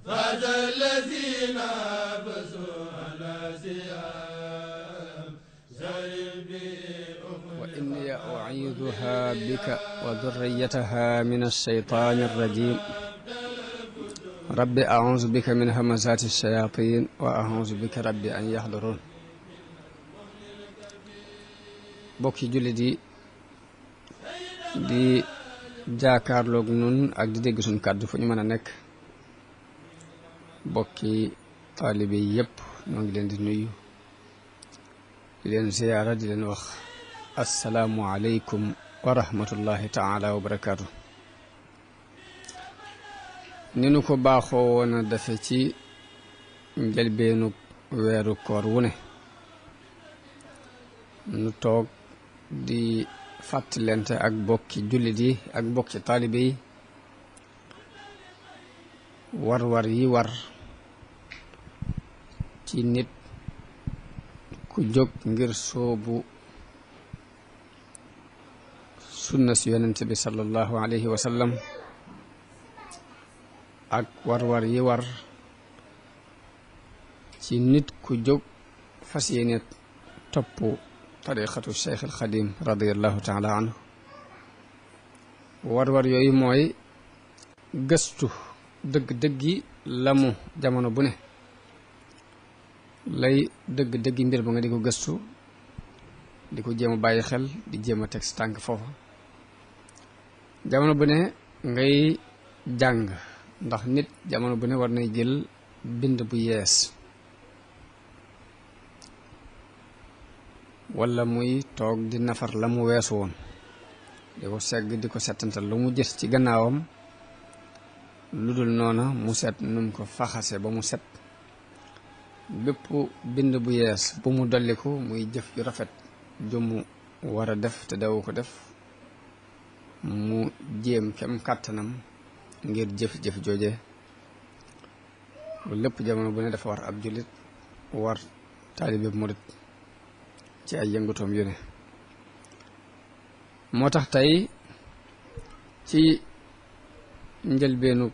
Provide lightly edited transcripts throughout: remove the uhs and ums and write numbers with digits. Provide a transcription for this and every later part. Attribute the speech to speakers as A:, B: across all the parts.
A: فاز الذين بسوا على سيام
B: وإني أعيذها بك وذريتها من الشيطان الرجيم رب أعوذ بك من همزات الشياطين وأعوذ بك رب أن يحضرون bokki jullit yi di jaakaarloog nun ak di dégg suñ kàddu fu ñu mën a nekk bokki taalibe yi yépp ñoo ngi leen di nuyu di leen ziyaara di leen wax assalaamu aleykum wa rahmatullahi taala wa barakaatu ni nu ko baaxoo woon a defe ci njëlbeenu weeru koor wu ne nu toog di fàttalente ak bokki jullit yi ak bokki taalibe yi war yi war ci nit ku jóg ngir soobu sunna si yonent bi sallallahu alayhi wa sallam ak war yi war ci nit ku jóg fas yéene topp tariqatu Cheikh al Xadim radiallahu taala anhu war yooyu mooy gëstu dëgg-dëggi lamu jamono bu ne lay dëgg-dëggi mbir ba nga di ko gëstu di ko jéem a bàyyi xel di jéem a teg si tànk foofa jamono bu ne ngay jàng ndax nit jamono bu ne war nay jël bind bu yees wala muy toog di nafar la mu weesu woon di ko segg di ko settantal lu mu gis ci gannaawam lu dul noona mu set num ko faxase ba mu set bépp bind bu yees bu mu dolliku muy jëf ju rafet ju mu war a def te dawu ko def mu jéem kem kàttanam ngir jëf-jëf jooje lu lépp jamono bu ne dafa war ab jullit war taalibe murit ci ay yëngutoom yu ne moo tax tey ci njëlbeenu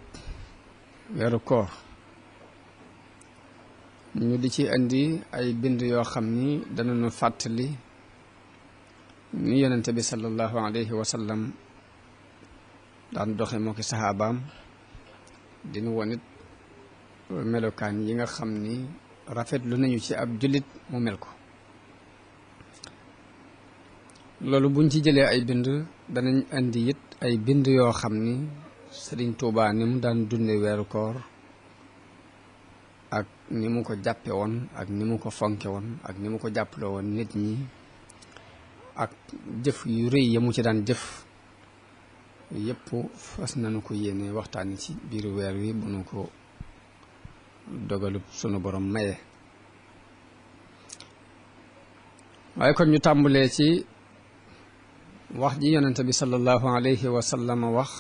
B: weeru koor ñu di ci indi ay bind yoo xam ni danañu fàttali ni yonente bi sallallahu alayhi wa sallam daan doxe moo ki saxaabaam dinu wonit melokaan yi nga xam ni rafetlu nañu ci ab jullit mu mel ko loolu buñ ci jëlee ay bind danañ indi it ay bind yoo xam ni Sëriñ Tuubaa ni mu daan dunde weeru koor ak ni mu ko jàppe woon ak ni mu ko fonke woon ak ni mu ko jàppale woon nit ñi ak jëf yu rëy ya mu ci daan jëf yépp fas nañu ko yéene waxtaani ci biiru weer wi bu nu ko dogalub sunu borom maye waaye kon ñu tàmbalee ci wax ji yonente bi sallallahu alayhi wa sallam wax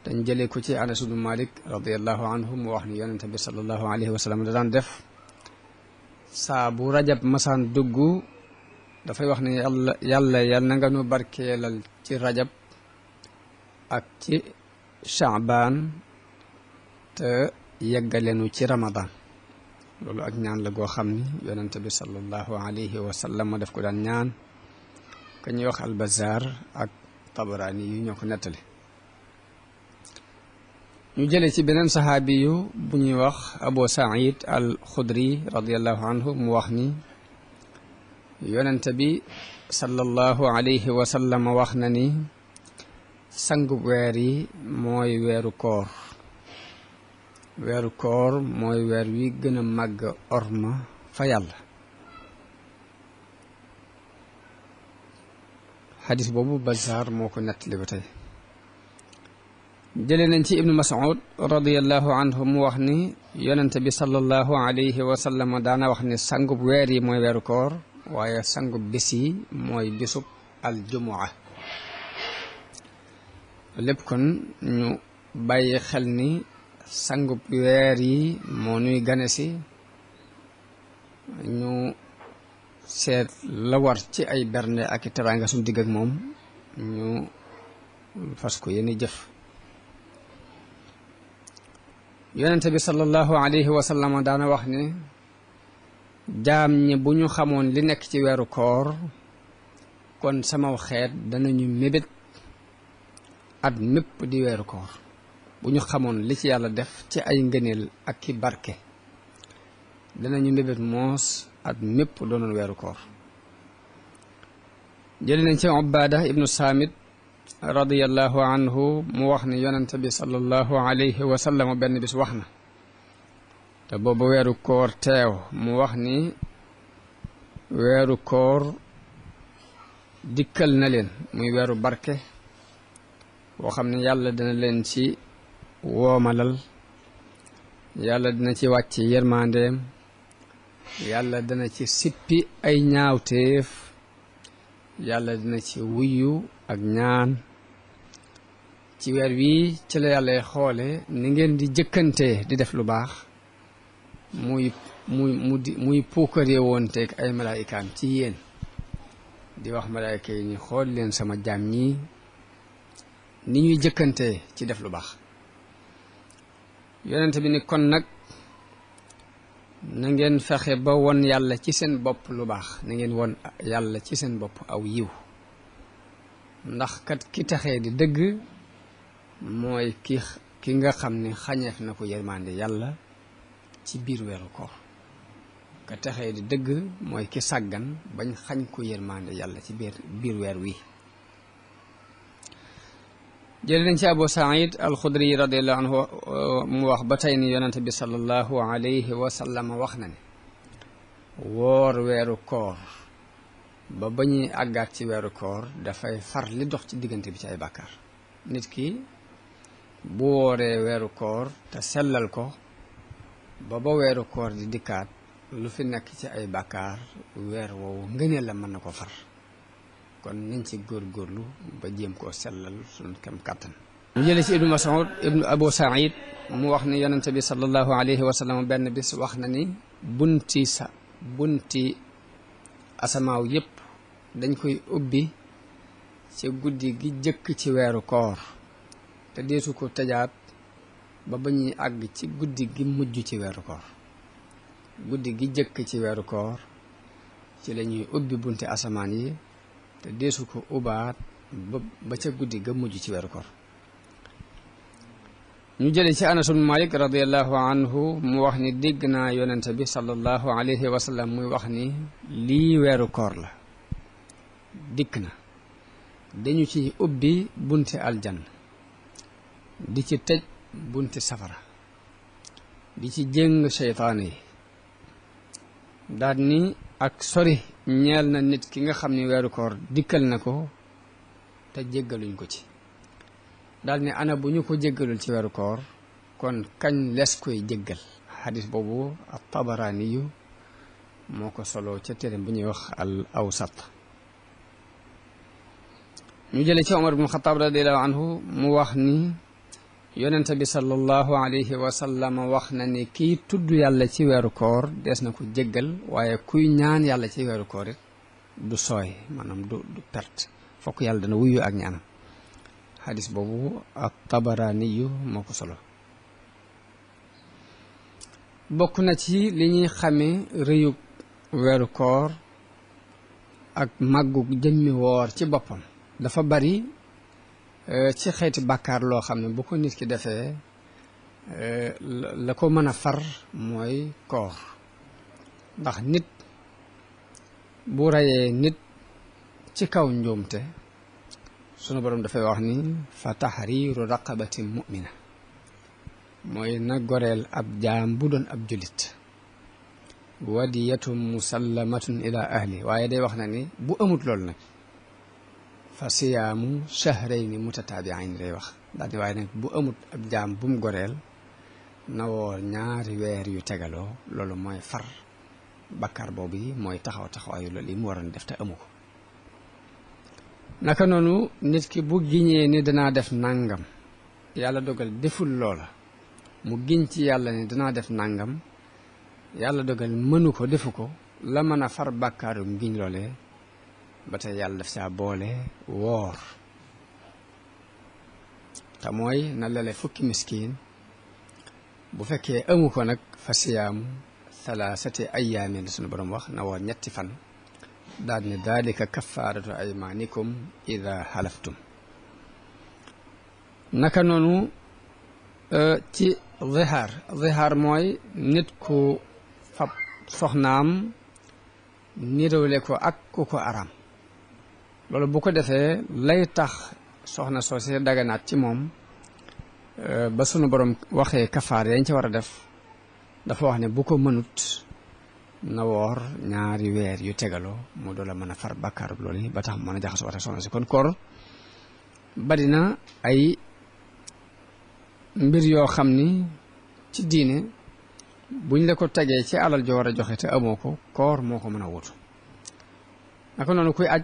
B: dañ jëlee ko ci Anas ibn Malik radiallahu anhu mu wax ni yonente bi sallallahu alayhi wa sallam da daan def saa bu rajab masaan dugg dafay wax ne yàlla na nga nu barkeelal ci rajab ak ci Shaabaan te yeggaleenu ci Ramadan loolu ak ñaan la goo xam ni yonente bi sallallahu alayhi wa sallam daf ko daan ñaan ka ñuy wax Al-Bazzar ak Tabarani yu ñoo ko nettali ñu jëlee ci beneen saxaabi yu bu ñuy wax Abu Saïd al-Xudri radiallahu anhu mu wax ni yonente bi sallallahu alayhi wa sallam wax na ni sangu weer yi mooy weeru koor mooy weer wi gën a màgg orma fa yàlla xadis boobu Bazzar moo ko nettali ba tey jëlee nañ ci ibnu Mas'ud radiallahu anhu mu wax ni yonente bi sallallahu alayhi wa sallam daana wax ni sangub weer yi mooy weeru koor waaye sangub bis yi mooy bisub aljumua lépp kon ñu bàyyi xel ni sangub weer yi moo nuy gane si ñu seet la war ci ay bernde ak i teraanga suñu digg ak moom ñu fas ko yéene jëf yonente bi sallallahu alayhi wa sallam daana wax ne jaam ñi bu ñu xamoon li nekk ci weeru koor kon samaw xeet danañu mébét at mépp di weeru koor bu ñu xamoon li ci yàlla def ci ay ngëneel ak ki barke danañu mébét moos at mépp doonoon weeru koor jëli nañ ci Ubaada ibnu Saamit radiyallahu anhu mu wax ni yonente bi sallallahu alayhi wa sallam benn bis wax na te boobu weeru koor teew mu wax ni weeru koor dikkal na leen muy weeru barke boo xam ne yàlla dina leen ci woomalal yàlla dina ci wàcc yërmandeem yàlla dina ci sippi ay ñaawteef yàlla dina ci wuyu ak ñaan ci weer wii ci la yàlla xoole ni ngeen di jëkkantee di def lu baax muy puukaree woon teeg ay malaayikaam ci yéen di wax malaayika yi ni xool leen sama jaam ñii ni ñuy jëkkantee ci def lu baax yonent bi ni kon nag na ngeen fexe ba won yàlla ci seen bopp lu baax na ngeen won yàlla ci seen bopp aw yiw ndax kat ki taxee di dëgg mooy ki nga xam ne xañeef na ko yërmande yàlla ci biir weeru koor ka taxee di dëgg mooy ki sàggan bañ xañ ko yërmande yàlla ci biir weer wi jële nañ ci Abu Saïd al-Xudri radiyallahu anhu mu wax ba tey ni yonente bi sallallahu alayhi wa sallam wax na ne woor weeru koor ba ñuy àggaat ci weeru koor dafay far li dox ci diggante bi ci ay bàkkaar nit ki bu wooree weeru koor te sellal ko ba weeru koor di dikkaat lu fi nekk ci ay bàkkaar weer woowu ngëneel la mën na ko far kon nañ ci góorgóorlu ba jéem koo sellal suñu kem kàttan ñu jële ci ibnu Mas'ud ibnu Abu Saïd mu wax ni yonente bi sallallahu alayhi wa sallam benn bis wax na ni bunti asamaaw yépp dañ koy ubbi ci guddi gi jëkk ci weeru koor te deesu ko tëjaat ba ñuy àgg ci guddi gi mujj ci weeru koor guddi gi jëkk ci weeru koor ci la ñuy ubbi bunti asamaan yi te deesu ko ubaat ba ca guddi ga mujj ci weeru koor ñu jële ci Anas ibn Malik radiyallahu anhu mu wax ni dégg naa yonente bi sallallahu alayhi wa sallam muy wax ni lii weeru koor la dikk na dañu ci ubbi bunti aljanna di ci tëj bunti safara di ci jéng seytaane yi daal ni ak sori ñeel na nit ki nga xam ni weeru koor dikkal na ko te jéggaluñ ko ci daal ni ana bu ñu ko jéggalul ci weeru koor kon kañ les koy jéggal xadis boobu at-Tabaraani yu moo ko solo ca téere bu ñuy wax al awsat ñu jële ci Omar ibn Xataab radiyallahu anhu mu wax ni yonente bi sallallahu alayhi wa sallam wax na ni kiy tudd yàlla ci weeru koor des na ko jéggal waaye kuy ñaan yàlla ci weeru koor it du sooy maanaam du perte fokk yàlla dana wuyu ak ñaanam xadis boobu ak Tabaraani yu moo ko solo bokk na ci li ñuy xamee rëyug weeru koor ak màggug jëmmi woor ci boppam dafa bari ci xeeti bàkkaar loo xam ne bu ko nit ki defee la ko mën a far mooy koor ndax nit bu reyee nit ci kaw njuumte sunu borom dafay wax ni fa tahriiru raqabatin mu'mina mooy na goreel ab jaam bu doon ab julit wadiyatun musallamatun ila ahli waaye day wax na ni bu amut loolu nag fa siyaamu shahrayni mutataabi'ayn lay wax daal di waaye nag bu amut ab jaam bu mu goreel na woor ñaari weer yu tegaloo loolu mooy far bakkaar boobu yi mooy taxawaayu loolu yi mu waroon def te amu ko naka noonu nit ki bu giñee ni danaa def nangam yàlla dogal deful loola mu giñ ci yàlla ni danaa def nangam yàlla dogal mënu ko defu ko la mën a far bakkaarum giñ loolee ba tey yàlla daf saa boole woor te mooy na lele fukki miskiin bu fekkee amu ko nag fa siyaamu thalaasati ayyaamin sunu borom wax na woor ñetti fan daal ne daalika kafaaratu aymaanikum ida halaftum naka noonu ci zihaar mooy nit ku fab soxnaam niroole ko ak ku ko araam loolu bu ko defee lay tax soxna soose daganaat ci moom ba sunu borom waxee kafaar yañ ci war a def dafa wax ne bu ko mënut na woor ñaari weer yu tegaloo mu doon la mën a far bàkkaar loolu yi ba tax mën a jaxasoo ak soxna si kon koor bari na ay mbir yoo xam ni ci diine buñ la ko tegee ci alal joo war a joxe te amoo ko koor moo ko mën a wutu naka noonu kuy aj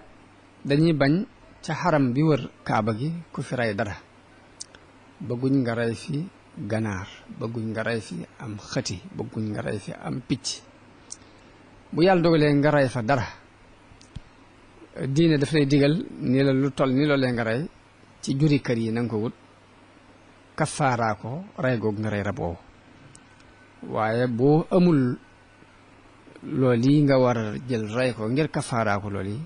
B: dañuy bañ ca xaram bi wër kaaba gi ku fi rey dara bëgguñ nga rey fi ganaar bëgguñ nga rey fi am xëti bëgguñ nga rey fi am picc bu yàlla dogalee nga rey fa dara diine daf lay digal ni la lu toll ni loolee nga rey ci juri kër yi na nga ko wut kafaaraa ko rey googu nga rey rab woowu waaye boo amul loolu yi nga war a jël rey ko ngir kafaaraa ko loolu yi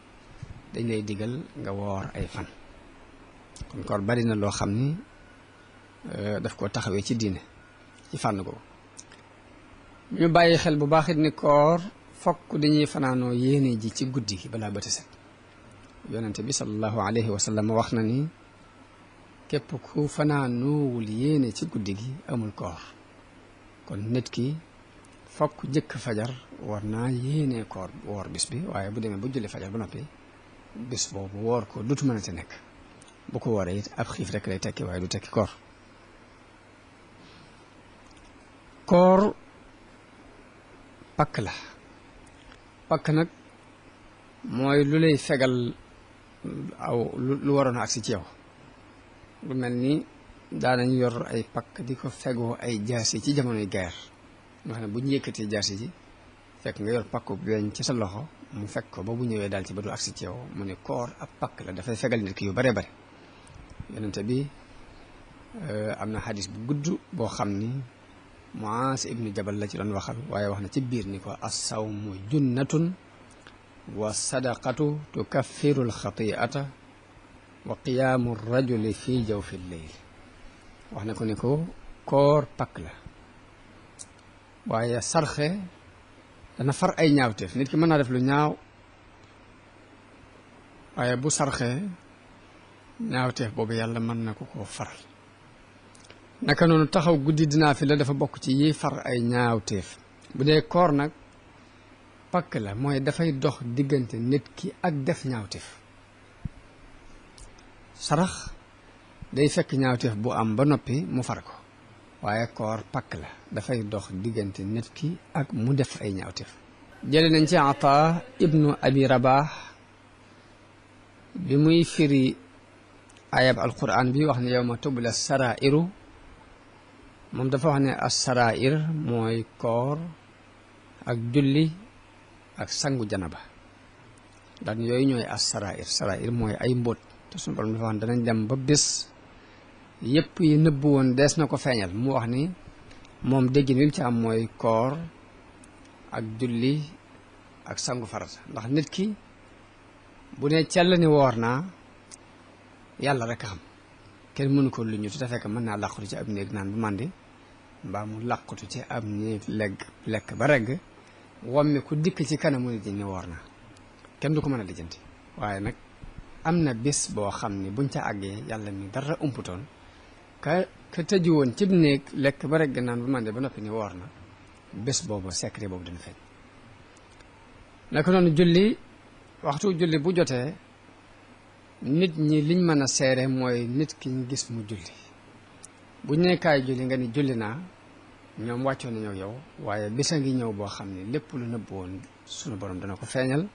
B: dañ lay digal nga woor ay fan kon koor bari na loo xam ni daf ko taxawee ci diine ci fànn googu ñu bàyyi xel bu baax it ni koor fokk dañuy fanaanoo yéene ji ci guddi gi balaa bët set yonente bi sallallahu alayhi wa sallam wax na ni képp ku fanaanoowul yéene ci guddi gi amul koor kon nit ki fokk jëkk fajar war naa yéene koor woor bis bi waaye bu demee bu julli fajar ba noppi bis boobu woor ko dutu mën a te nekk bu ko wooree it ab xiif rek lay tekki waaye du tekki koor koor pakk la pakk nag mooy lu lay fegal aw lu waroon a agsi ci yow lu mel ni daanañ yor ay pakk di ko fegoo ay jaasi ci jamonoy guerre nga xam ne bu ñu yëkkatee jaasi ji fekk nga yor pakku weñ ci sa loxo mu fekk ko ba bu ñëwee daal ci ba du agsi ci yow mu ne koor ab pakk la dafay fegal nit ki yu bare bare yonente bi am na xadis bu gudd boo xam ni Muaas ibnu Jabal la ci doon waxal waaye wax na ci biir ni ko as-sawmu junnatun wa sadaqatu tukaffiru al-xati'ata wa qiyaamu rajuli fii jawfi lleyl wax na ko ni ko koor pakk la waaye sarxe dana far ay ñaawteef nit ki mën naa def lu ñaaw waaye bu sarxe ñaawteef boobu yàlla mën na ko koo faral naka noonu taxaw guddi dinaa fi la dafa bokk ci yi far ay ñaawteef bu dee koor nag pakk la mooy dafay dox diggante nit ki ak def ñaawteef sarax day fekk ñaawteef bu am ba noppi mu far ko waaye koor pakk la dafay dox diggante nit ki ak mu def ay ñaawteef jële nañ ci Ataa ibnu Abi Rabaax bi muy firi ayab alquran bi wax ne yawma tubla sarairu moom dafa wax ne as-sarair mooy koor ak julli ak sangu janaba daan yooyu ñooy as-sarair mooy ay mbóot te suñu borom dafa wax ne danañ dem ba bés yépp yi nëbbu woon dees na ko feeñal mu wax ni moom déggin wi mu ci am mooy koor ak julli ak sangu farata ndax nit ki bu ne cell ni woor naa yàlla rek a xam kenn mënu ko lu ñu te fekk mën naa làqutu ci ab néeg naan bu màndi mbaa mu làqutu ci ab néeg lekk ba regg wammi ku dikk ci kanamu nit ñi ni woor naa kenn du ko mën a lijjanti waaye nag am na bés boo xam ne buñ ca àggee yàlla mi dara umputoon ka tëju woon cib néeg lekk ba regg naan bu màndi ba noppi ni woor na bés boobu secret boobu dana feeñ naka noonu julli waxtu julli bu jotee nit ñi liñ mën a seere mooy nit ki ñu gis mu julli bu ñu nee kaay julli nga ni julli naa ñoom wàccoon nañoo yow waaye bisa ngi ñëw boo xam ne lépp lu nëbb woon sunu borom dana ko feeñal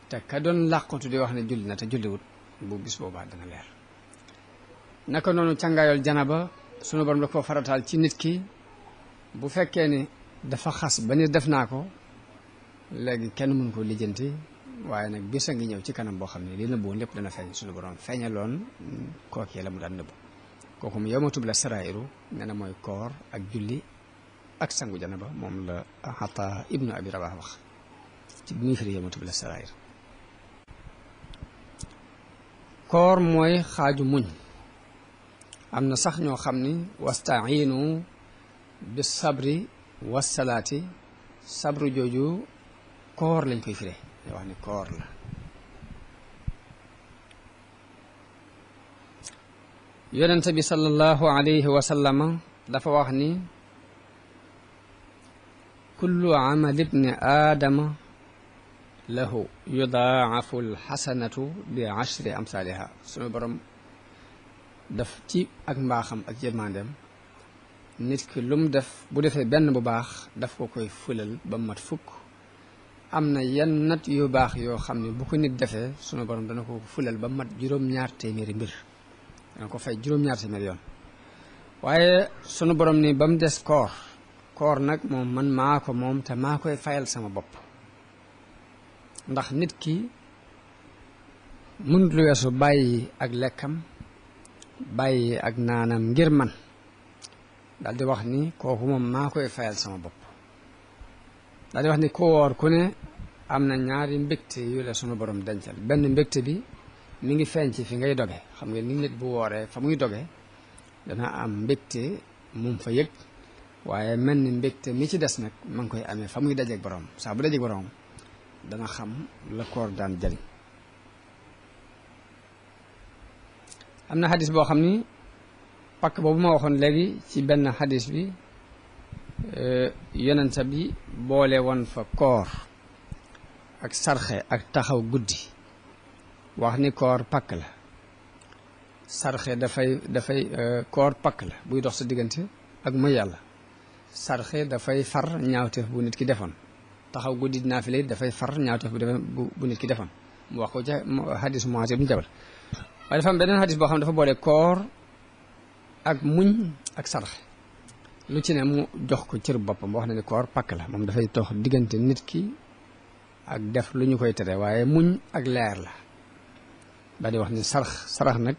B: te ka doon làqatu di wax ne julli na te julliwut bu bis boobaa dana leer naka noonu càngaayol janaba sunu borom da ko farataal ci nit ki bu fekkee ni dafa xas ba ni def naa ko léegi kenn mën ko lijjanti waaye nag bisa ngi ñëw ci kanam boo xam ne li nëbboon lépp dana feeñ suñu borom feeñaloon kookee la mu daan nëbb kooku mu yawma tubla sarairu nee na mooy koor ak julli ak sangu janaba moom la Ataa ibnu Abi Rabah wax ci bi muy firi yamatu bil sarair. koor mooy xaaju muñ. am na sax ñoo xam ni wastainu bi sabri wasalaati sabru jooju koor lañ koy firee yoo wax ni koor la. yonente bi sallallahu alayhi wa sallama dafa wax ni kullu amal ibni aadama lahu yudaafu alxasanatu bi ashri amsaaliha. sunu borom daf ci ak mbaaxam ak yërmandeem nit ki lu mu def bu defee benn bu baax daf ko koy fulal ba mat fukk. am na yenn nat yu baax yoo xam ne bu ko nit defee sunu borom dana ko fulal ba mat juróom-ñaar téeméeri mbir, dana ko fay juróom-ñaar téeméeri yoon. waaye sunu borom ni ba mu des koor. koor nag moom man maa ko moom te maa koy fayal sama bopp. ndax nit ki mënut lu weesu bàyyi ak lekkam bàyyi ak naanam ngir man daal di wax ni kooku moom maa koy fayal sama bopp. daal di wax ni ku woor ku ne am na ñaari mbégte yu la sunu borom dencal. benn mbégte bi mi ngi feeñ ci fi ngay doge. xam nga ni nit bu wooree fa muy doge dana am mbégte mum fa yëg, waaye mel ni mbégte mi ci des nag ma ngi koy amee fa muy dajeeg borom. saa bu dajeeg borom dana xam la koor daan jëriñ. am na xadis boo xam ni pakk boobu ma waxoon léegi ci benn xadis bi yonent bi boole woon fa koor ak sarxe ak taxaw guddi. wax ni koor pakk la, sarxe dafay koor pakk la buy dox sa diggante ak mooy yàlla. sarxe dafay far ñaawteef bu nit ki defoon. taxaw guddi naafile dafay far ñaawteef bu nit ki defoon. mu wax ko ca xadis Muaaz ibn Jabal. waaye dafa am beneen xadis boo xam ne dafa boole koor ak muñ ak sarxe. lu ci ne mu jox ko cër boppam wax na ni koor pakk la, moom dafay dox diggante nit ki ak def lu ñu koy tere, waaye muñ ak leer la. daal di wax ni sarax nag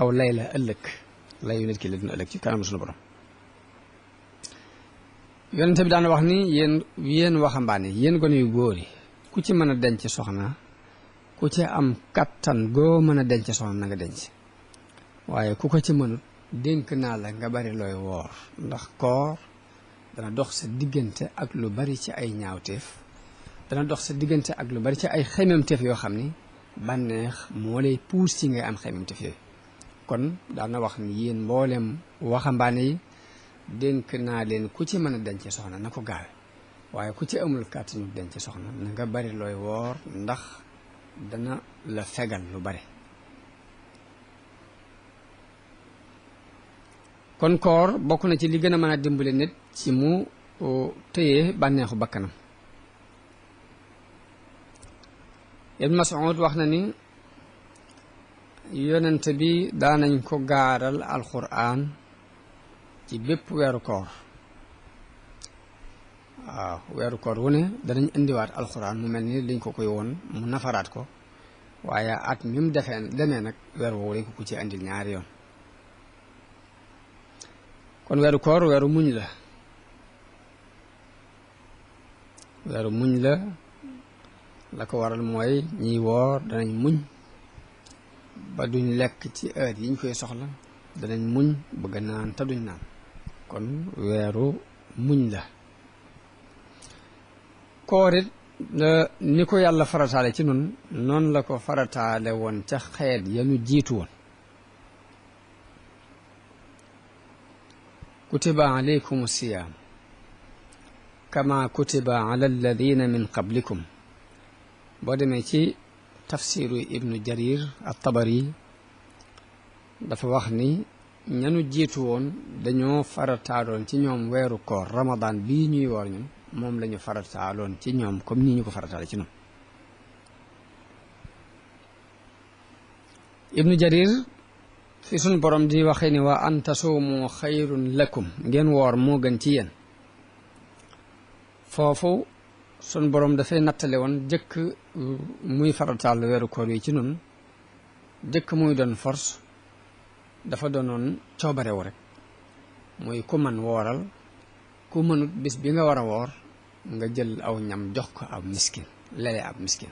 B: aw lay la ëllëg, layu nit ki la dina ëllëg ci kanam sunu borom. yonente bi daan wax ni yéen waxambaane yéen gone yu góor yi ku ci mën a denc soxna, ku ci am kattan goo mën a denc soxna na nga denc, waaye ku ko ci mënut dénk naa la nga bari looy woor. ndax koor dana dox sa diggante ak lu bari ci ay ñaawteef, dana dox sa diggante ak lu bari ci ay xememteef yoo xam ni bànneex moo lay puus ci ngay am xememteef yooyu. kon daana wax ni yéen mboolem waxambaane yi dénk naa leen ku ci mën a denc soxna na ko gaawe, waaye ku ci amul kàttanu denc soxna na nga bari looy woor ndax dana la fegal lu bari. kon koor bokk na ci li gën a mën a dimbale nit ci mu téye bànneexu bakkanam. Ibn Mas'ud wax na ni yonent bi daanañ ko gaaral alquran ci bépp weeru koor. waaw weeru koor wu ne danañ indiwaat alquran mu mel ni liñ ko koy woon mu nafaraat ko, waaye at mi mu demee nag weer woowu lañ ko ci andil ñaari yoon. kon weeru koor weeru muñ la. weeru muñ la ko waral mooy ñiy woor danañ muñ ba duñ lekk ci heure yi ñu koy soxla, danañ muñ bëgg naan te duñ naan. kon weeru muñ la. koor it ni ko yàlla farataale ci nun noonu la ko farataale woon ca xeet ya ñu jiitu woon. kutiba alaykum siyaam kama kutiba ala alladina min qablikum. boo demee ci tafsiru ibnu jarir at-tabari dafa wax ni ñanu jiitu woon dañoo farataaloon ci ñoom weeru koor ramadan bii ñuy woor ñun moom lañu farataaloon ci ñoom comme nii ñu ko farataale ci ñoom. ibnu jarir fi suñ borom di waxee ni wa an tasuumu xayrun lakum, ngeen woor moo gën ci yéen. foofu suñ borom dafay nattale woon jëkk muy farataal weeru koor yi ci nun, jëkk muy doon force dafa doonoon coobarewu rek, muy ku man wooral ku mënut bis bi nga war a woor nga jël aw ñam jox ko ab miskin lele ab miskin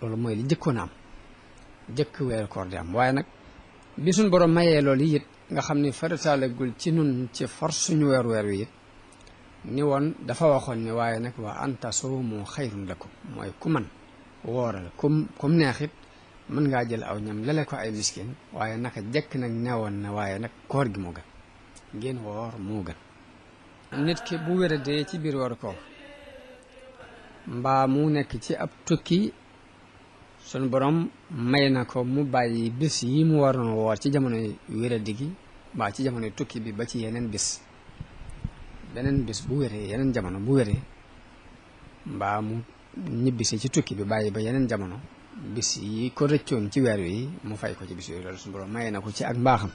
B: loolu mooy li jëkkoon a am jëkk weeru koor di am waaye nag bi suñ borom mayee loolu it nga xam ni farataalagul ci nun ci force suñu weer wi it ni woon dafa waxoon ne waaye nag wa an tasuumu xayrun lakum mooy ku man wooral kum neexit mën ngaa jël aw ñam lele ko ay miskin waaye naka jekk nag newoon na waaye nag koor gi moo gën ngeen woor moo gën nit ki bu wéradee ci biir waru koor mbaa mu nekk ci ab tukki sunu borom may na ko mu bàyyi bis yi mu waroon woor ci jamonoy wéradi gi mbaa ci jamonoy tukki bi ba ci yeneen bis beneen bis bu wéree yeneen jamono bu wéree mbaa mu ñibbisi ci tukki bi bàyyi ba yeneen jamono bis yi ko rëccoon ci weer wi mu fay ko ci bis yooyu loolu sunu borom may na ko ci ak mbaaxam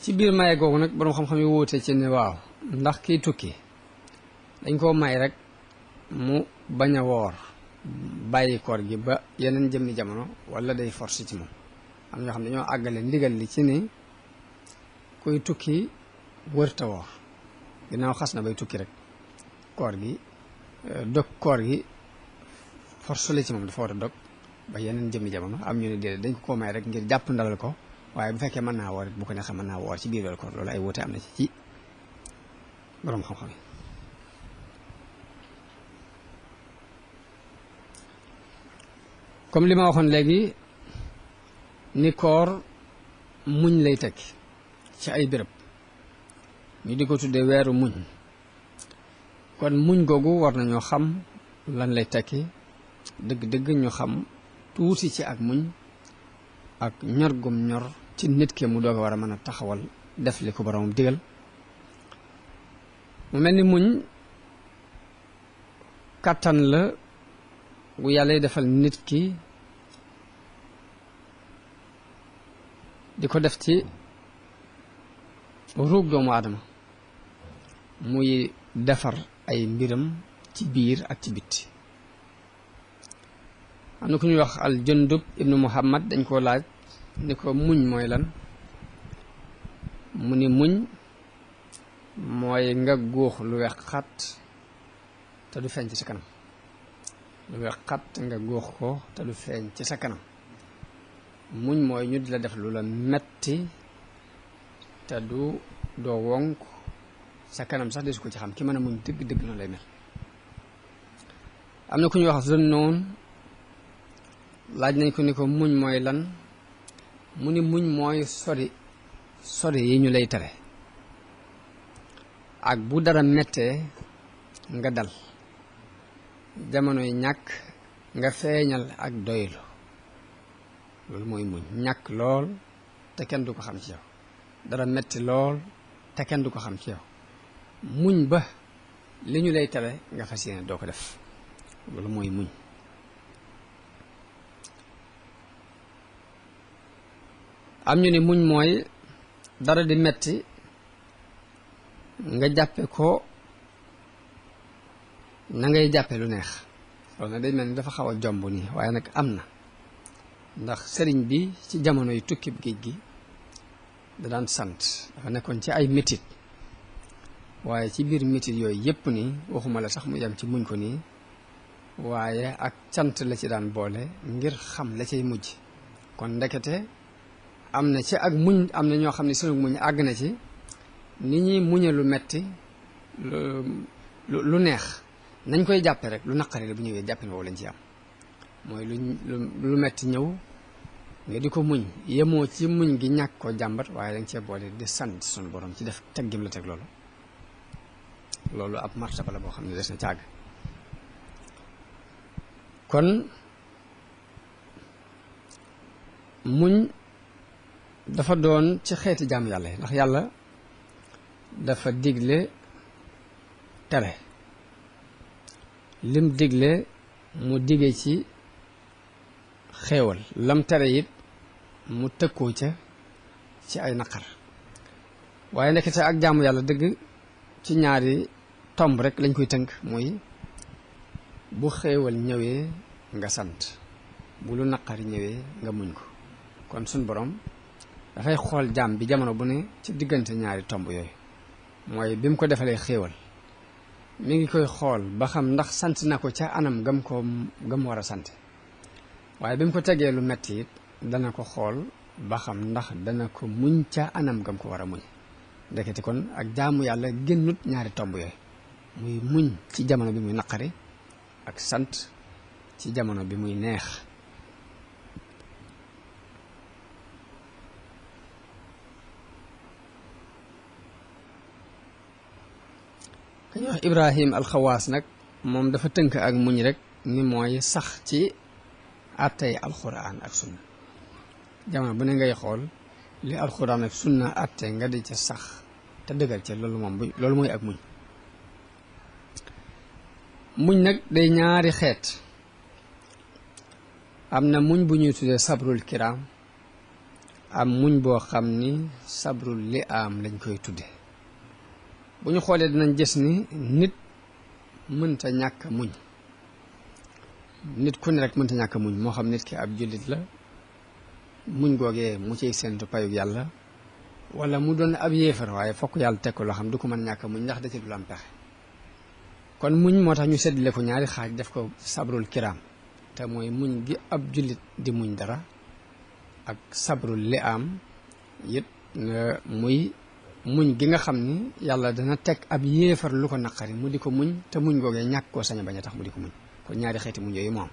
B: ci biir maye googu nag borom xam-xam yi wóote ci ne waaw ndax kiy tukki dañ koo may rek mu bañ a woor bàyyi koor gi ba yeneen jëmmi jamono wala day force ci moom am ñoo xam ne dañoo àggale ndigal li ci ni kuy tukki wërta woor ginnaaw xas na bay tukki rek koor gi dog koor gi force la ci moom dafa war a dog ba yeneen jëmmi jamono am ñu ne déedéet dañ ko may rek ngir jàpp ndalal ko waaye bu fekkee mën naa woor it bu ko neexee mën naa woor ci biir weeru koor loolu ay wóote am na ci borom xam-xam yi comme li ma waxoon léegi ni koor muñ lay tekki ci ay béréb ñu di ko tuddee weeru muñ kon muñ googu war nañoo xam lan lay tekki dëgg-dëgg ñu xam tuuti ci ak muñ ak ñor gum ñor ci nit ki mu doog a war a mën a taxawal def li ko boromam digal mu mel ni muñ kàttan la bu yàlla defal nit ki di ko def ci ruug doomu aadama muy defar ay mbiram ci biir ak ci bitti am na ku ñuy wax al Jundub ibnu Muhammad dañ koo laaj ni ko muñ mooy lan mu ni muñ mooy nga góox lu weex xat te du feeñ ci sa kanam lu weex xat nga góox ko te du feeñ ci sa kanam muñ mooy ñu di la def lu la metti te doo wonk sa kanam sax desu ko ci xam ki mën a muñ dëgg-dëgg noonu lay mel am na ku ñuy wax Zunnoon laaj nañ ko ni ko muñ mooy lan mu ni muñ mooy sori yi ñu lay tere ak bu dara mettee nga dal jamonoy ñàkk nga feeñal ak doylu loolu mooy muñ ñàkk lool te kenn du ko xam ci yow dara metti lool te kenn du ko xam ci yow muñ ba li ñu lay tere nga fas yéene doo ko def loolu mooy muñ am ñu ne muñ mooy dara di metti nga jàppe ko na ngay jàppe lu neex loolu nag day mel ni dafa xaw a jomb nii waaye nag am na ndax sëriñ bi ci jamono yu tukki géej gi da daan sant dafa nekkoon ci ay métit waaye ci biir métit yooyu yépp nii waxuma la sax mu yem ci muñ ko nii waaye ak cant la ci daan boole ngir xam la cay mujj kon ndekete am na ci ak muñ am na ñoo xam ne sunu muñ àgg na ci ni ñuy muñe lu metti lu neex nañ koy jàppe rek lu naqari la bu ñëwee jàppe ne woo lañ ci am mooy lu metti ñëw nga di ko muñ yemoo ci muñ gi ñàkk koo jàmbat waaye dañ cee boole di sant sunu borom ci def teggim la teg loolu ab martaba la boo xam ne des na càgg kon muñ dafa doon ci xeeti jaamu yàlla yi ndax yàlla dafa digle tere lim digle mu dige ci xéewal lam tere it mu tëkkoo ca ci ay naqar waaye nekkete ak jaamu yàlla dëgg ci ñaari tomb rek lañ koy tënk muy bu xéewal ñëwee nga sant bu lu naqari ñëwee nga muñ ko kon suñ borom dafay xool jaam bi jamono bu ne ci diggante ñaari tomb yooyu mooy bi mu ko defalee xéewal mi ngi koy xool ba xam ndax sant na ko ca anam gam war a sant waaye bi mu ko tegee lu metti it dana ko xool ba xam ndax dana ko muñ ca anam gam ko war a muñ ndekete kon ak jaamu yàlla génnut ñaari tomb yooyu muy muñ ci jamono bi muy naqari ak sant ci jamono bi muy neex kañu wax Ibrahim alxawaas nag moom dafa tënk ak muñ rek ni mooy sax ci àttey alxuraan ak sunna jamono bu ne ngay xool li alxuraan ak sunna àtte nga di ca sax te dëggal ca loolu mooy ak muñ nag day ñaari xeet am na muñ bu ñuy tuddee sabrul kiram am muñ boo xam ni sabrul li am lañ koy tudde bu ñu xoolee dinañ gis ni nit mënta ñàkk muñ nit ku ne rek mënta ñàkk muñ moo xam nit ki ab jullit la muñ googee mu ciy séentu payug yàlla wala mu doon ab yéefar waaye fokk yàlla teg ko loo xam du ko mën ñàkk muñ ndax da ci du am pexe kon muñ moo tax ñu seddale ko ñaari xaaj def ko sabrul kiram te mooy muñ gi ab jullit di muñ dara ak sabrul li am it muy muñ gi nga xam ni yàlla dana teg ab yéefar lu ko naqari mu di ko muñ te muñ googee ñàkk koo sañ a bañ a tax mu di ko muñ kon ñaari xeeti muñ yooyu moom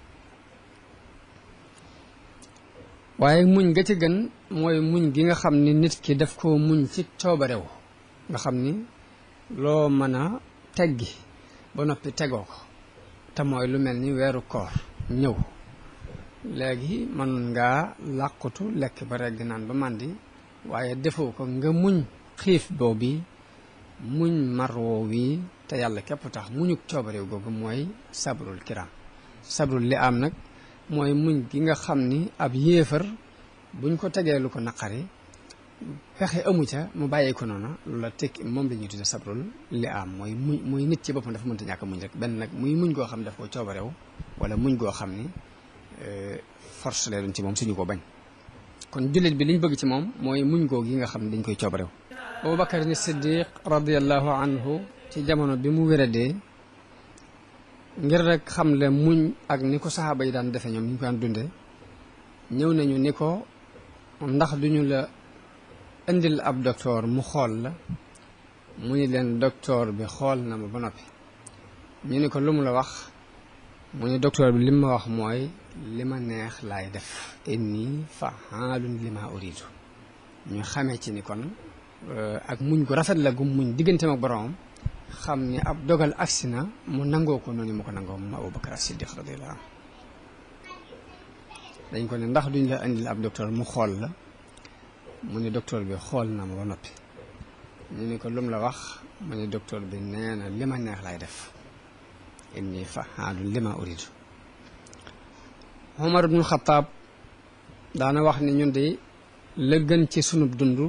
B: waaye muñ ga ci gën mooy muñ gi nga xam ni nit ki daf koo muñ ci coobarew nga xam ni loo mën a teggi ba noppi tegoo ko te mooy lu mel ni weeru koor ñëw léegi mën ngaa làqutu lekk ba regg naan ba màndi waaye defoo ko nga muñ xiif boobu muñ marwoo wi te yàlla képp tax muñu coobarew googu mooy sabrul kiram sabrul li am nag mooy muñ gi nga xam ni ab yéefar buñ ko tegee lu ko naqari pexe amu ca mu bàyyee ko noonu la tekki moom la ñuy tudde sabrul li am mooy nit ci boppam dafa mënta ñàkk muñ rek benn nag muy muñ goo xam ne daf ko coobarew wala muñ goo xam ni force lay doon ci moom suñu ko bañ kon jullit bi liñ bëgg ci moom mooy muñ goo gi nga xam ne dañ koy coobarew Abubakar ni Siddiq radiyallahu anhu ci jamono bi mu wéradee ngir rek xam le muñ ak ni ko saxaaba yi daan defe ñoom ni ñu ko daan dunde ñëw nañu ni ko ndax duñu la indil ab docteur mu xool la mu ni leen docteur bi xool na ma ba noppi ñu ni ko lu mu la wax mu ni docteur bi li ma wax mooy li ma neex laay def inni fa'aalun lima uridu ñu xamee ci ni kon ak muñ gu rafet la gu muñ digganteem ak boroomam xam ni ab dogal agsi na mu nangoo ko noonu mu ko nangoo moom Abubakar Siddiq radiyallahu anhu dañ ko ne ndax duñ la indil ab docteur mu xool la mu ni docteur bi xool na ma ba noppi ñu ni ko lum la wax mu ni docteur bi nee na li ma neex laay def inni fa'aalun lima uridu Umar ibnul Xattaab daana wax ni ñun de la gën ci sunub dund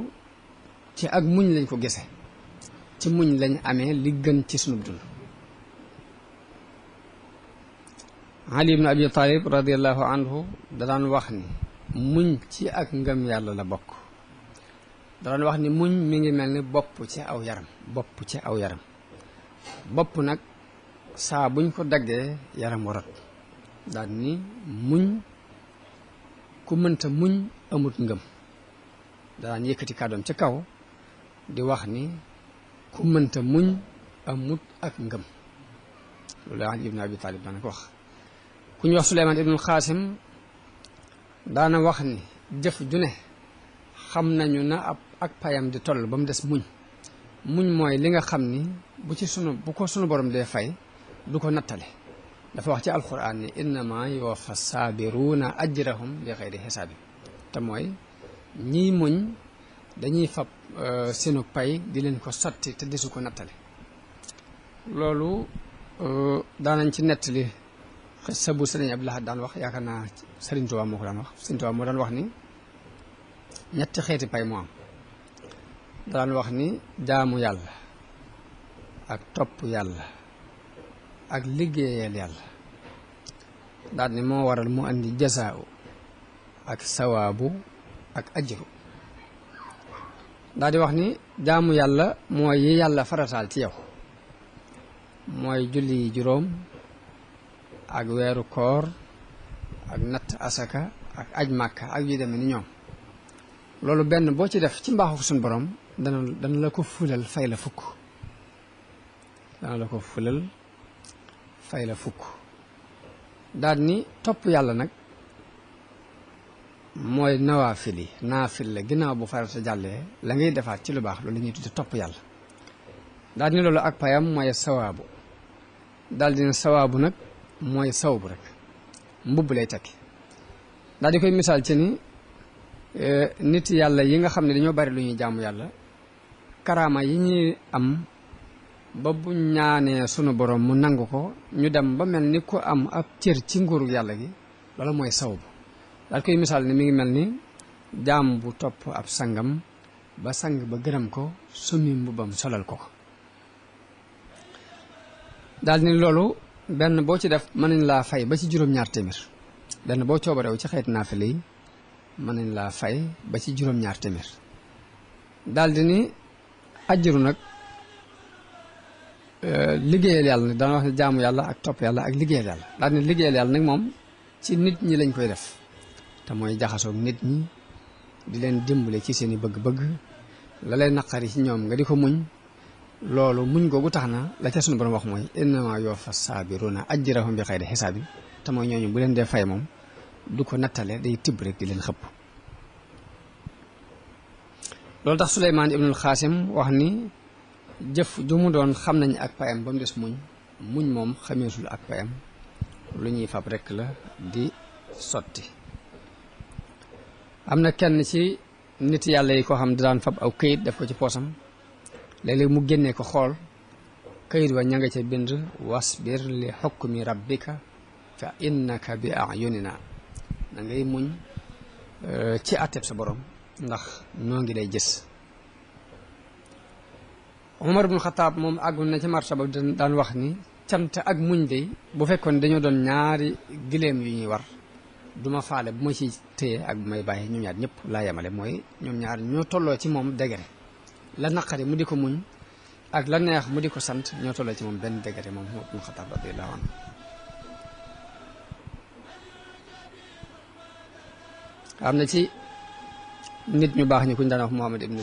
B: ci ak muñ lañ ko gise ci muñ lañ amee li gën ci sunub dund Ali ibn Abi Talib radiyallahu anhu da daan wax ni muñ ci ak ngëm yàlla la bokk da daan wax ni muñ mi ngi mel ni bopp ci aw yaram bopp nag saa buñ ko daggee yaram warat daal ni muñ ku mënta muñ amut ngëm da daan yëkkati kàddoom ci kaw di wax ni ku mënta muñ amut ak ngëm loolu Ali ibn Abi Talib daana ko wax ku ñu wax Suleymaan ibnul Xaasim daana wax ni jëf ju ne xam nañu na ak payam di toll ba mu des muñ mooy li nga xam ni bu ko sunu borom dee fay du ko nattale dafa wax ci alquran ni innama yuwaffa saabiruuna ajrahum bi xayri xisaabin te mooy ñiy muñ dañuy fab seenu pay di leen ko sotti te desu ko nattale loolu daanañ ci nettali xissa bu Sëriñ Abdul Ahad daan wax yaakaar naa Sëriñ Tuubaa moo ko daan wax Sëriñ Tuubaa moo daan wax ni ñetti xeeti pay moo am daan wax ni jaamu yàlla ak topp yàlla ak liggéeyal yàlla daal ni moo waral mu andi jasaaw ak sawaabu ak ajru daal di wax ni jaamu yàlla mooy yi yàlla farataal ci yow mooy julli juróom ak weeru koor ak natt asaka ak aj màkka ak yu demee ni ñoom loolu benn boo ci def ci mbaaxu suñu borom dana la ko fulal fay la fukk dana la ko fulal fay la fukk daal ni topp yàlla nag mooy naafil la ginnaaw bu farata jàllee la ngay defaat ci lu baax loolu la ñuy tudde topp yàlla daal ni loolu ak payam mooy sawaabu daal dina sawaabu nag mooy sawbu rek mbubb lay tekki daal di koy misaal ci ni nit yàlla yi nga xam ne dañoo bari lu ñuy jaamu yàlla karaama yi ñuy am ba bu ñaanee sunu borom mu nangu ko ñu dem ba mel ni ku am ab cër ci nguuru yàlla gi loolu mooy sawbu daal koy misaal ni mi ngi mel ni jaam bu topp ab sangam ba sang ba gërëm ko summi mbubbam solal ko daal ni loolu benn boo ci def mën nañ laa fay ba ci juróom-ñaar téeméer benn boo coobarew ci xeet naafile yi mën nañ laa fay ba ci juróom-ñaar téeméer daal di ni ajjuru nag liggéeyal yàlla nag dana wax ne jaamu yàlla ak topp yàlla ak liggéeyal yàlla daal di ni liggéeyal yàlla nag moom ci nit ñi lañ koy def te mooy jaxasoog nit ñi di leen dimbale ci seeni bëgg-bëgg la lay naqari ci ñoom nga di ko muñ loolu muñ googu tax na la ca sunu borom wax mooy innama yuwaffa saabiruna ajrahum bi xayri xisaabin te mooy ñooñu bu leen dee fay moom du ko nattale day tibb rek di leen xëpp loolu tax Suleymaan ibnul Xaasim wax ni jëf ju mu doon xam nañ ak payam ba mu des muñ moom xameesul ak payam lu ñuy fab rek la di sotti am na kenn ci nit yàlla yi koo xam daan fab aw këyit def ko ci poosam léeg-léeg mu génnee ko xool këyit wa ña nga ca bind wasbir li xukmi rabbika fa innaka bi ayunina da ngay muñ ci àtteb sa borom ndax noo ngi lay gis Umar ibn Xataab moom àggul na ci martaba daan wax ni cant ak muñ de bu fekkoon dañoo doon ñaari gileem yu ñuy war duma faale bu ma ci téye ak bu may bàyyi ñoom ñaar ñëpp laa yemale mooy ñoom ñaar ñoo tolloo ci moom degré la naqari mu di ko muñ ak la neex mu di ko sant ñoo tolloo ci moom benn degré moom Umar ibn Xataab radiyallahu anhu am na ci nit ñu baax ñi kuñ daan wax Muhammad ibnu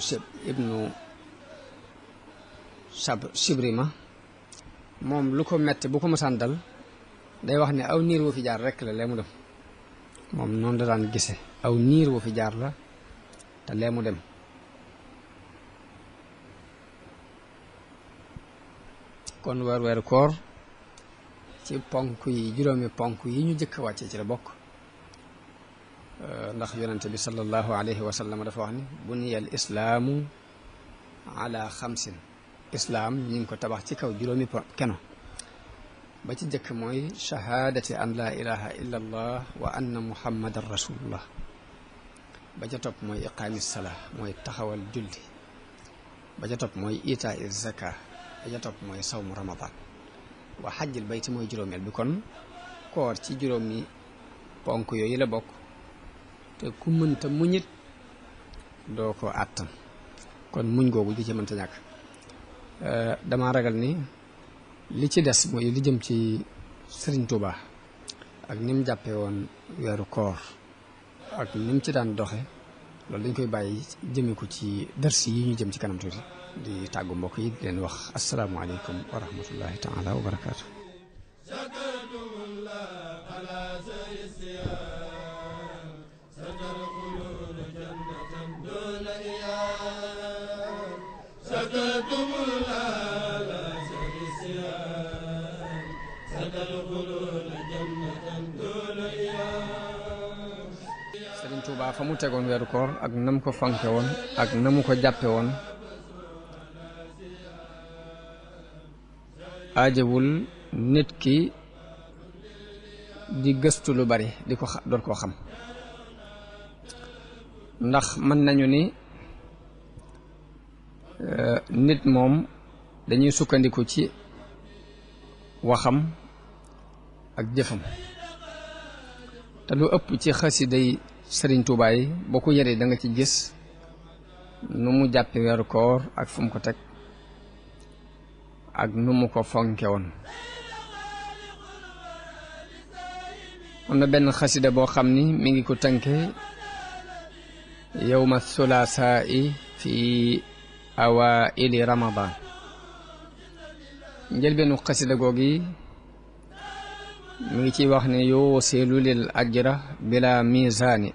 B: Sibrima moom lu ko metti bu ko mësaan dal day wax ne aw niir wu fi jaar rekk la lee mu dem moom noonu la daan gise aw niir wu fi jaar la te lee mu dem kon weeru koor ci ponk yi juróomi ponk yi ñu jëkk wàcce ci la bokk ndax yonente bi sallallahu alayhi wa sallam dafa wax ni buniyal islaamu ala xamsin islaam ñi ngi ko tabax ci kaw juróomi keno ba ci jëkk mooy shahaadati an laa ilaha illa allah wa anna muhammadan rasulullah ba ca topp mooy iqaami salaa mooy taxawal julli ba ca topp mooy itaa zaka ba ca topp mooy sawmu ramadan wa xajjil bayti mooy juróomeel bi kon koor ci juróomi ponk yooyu la bokk te ku mënta muñit doo ko àttan kon muñ googu ji ci mënta ñàkk dama ragal ni li ci des mooy li jëm ci Sëriñ Tuuba ak ni mu jàppee woon weeru koor ak ni mu ci daan doxe loolu dañ koy bàyyi jëme ko ci dars yi ñu jëm ci kanam tuuti di tàggu mbokk yi di leen wax asalaamaaleykum wa rahmatullahi taala wa barakaatu. Sëriñ Tuubaa fa mu tegoon weeru koor ak na mu ko fanke woon ak na mu ko jàppe woon aajewul nit ki di gëstu lu bari di ko doon koo xam ndax mën nañu ni nit moom dañuy sukkandiku ci waxam ak jëfam te lu ëpp ci xasida yi Sëriñ Tuubaa yi boo ko yëree da nga ci gis nu mu jàppe weeru koor ak fu mu ko teg ak nu mu ko fonke woon. am na benn xasida boo xam ni mi ngi ko tënke yawma thulathaa'i fi awaili ramadan. njëlbeenu xasida googi mi ngi ciy wax ne yuusilu lil ajra bila misaani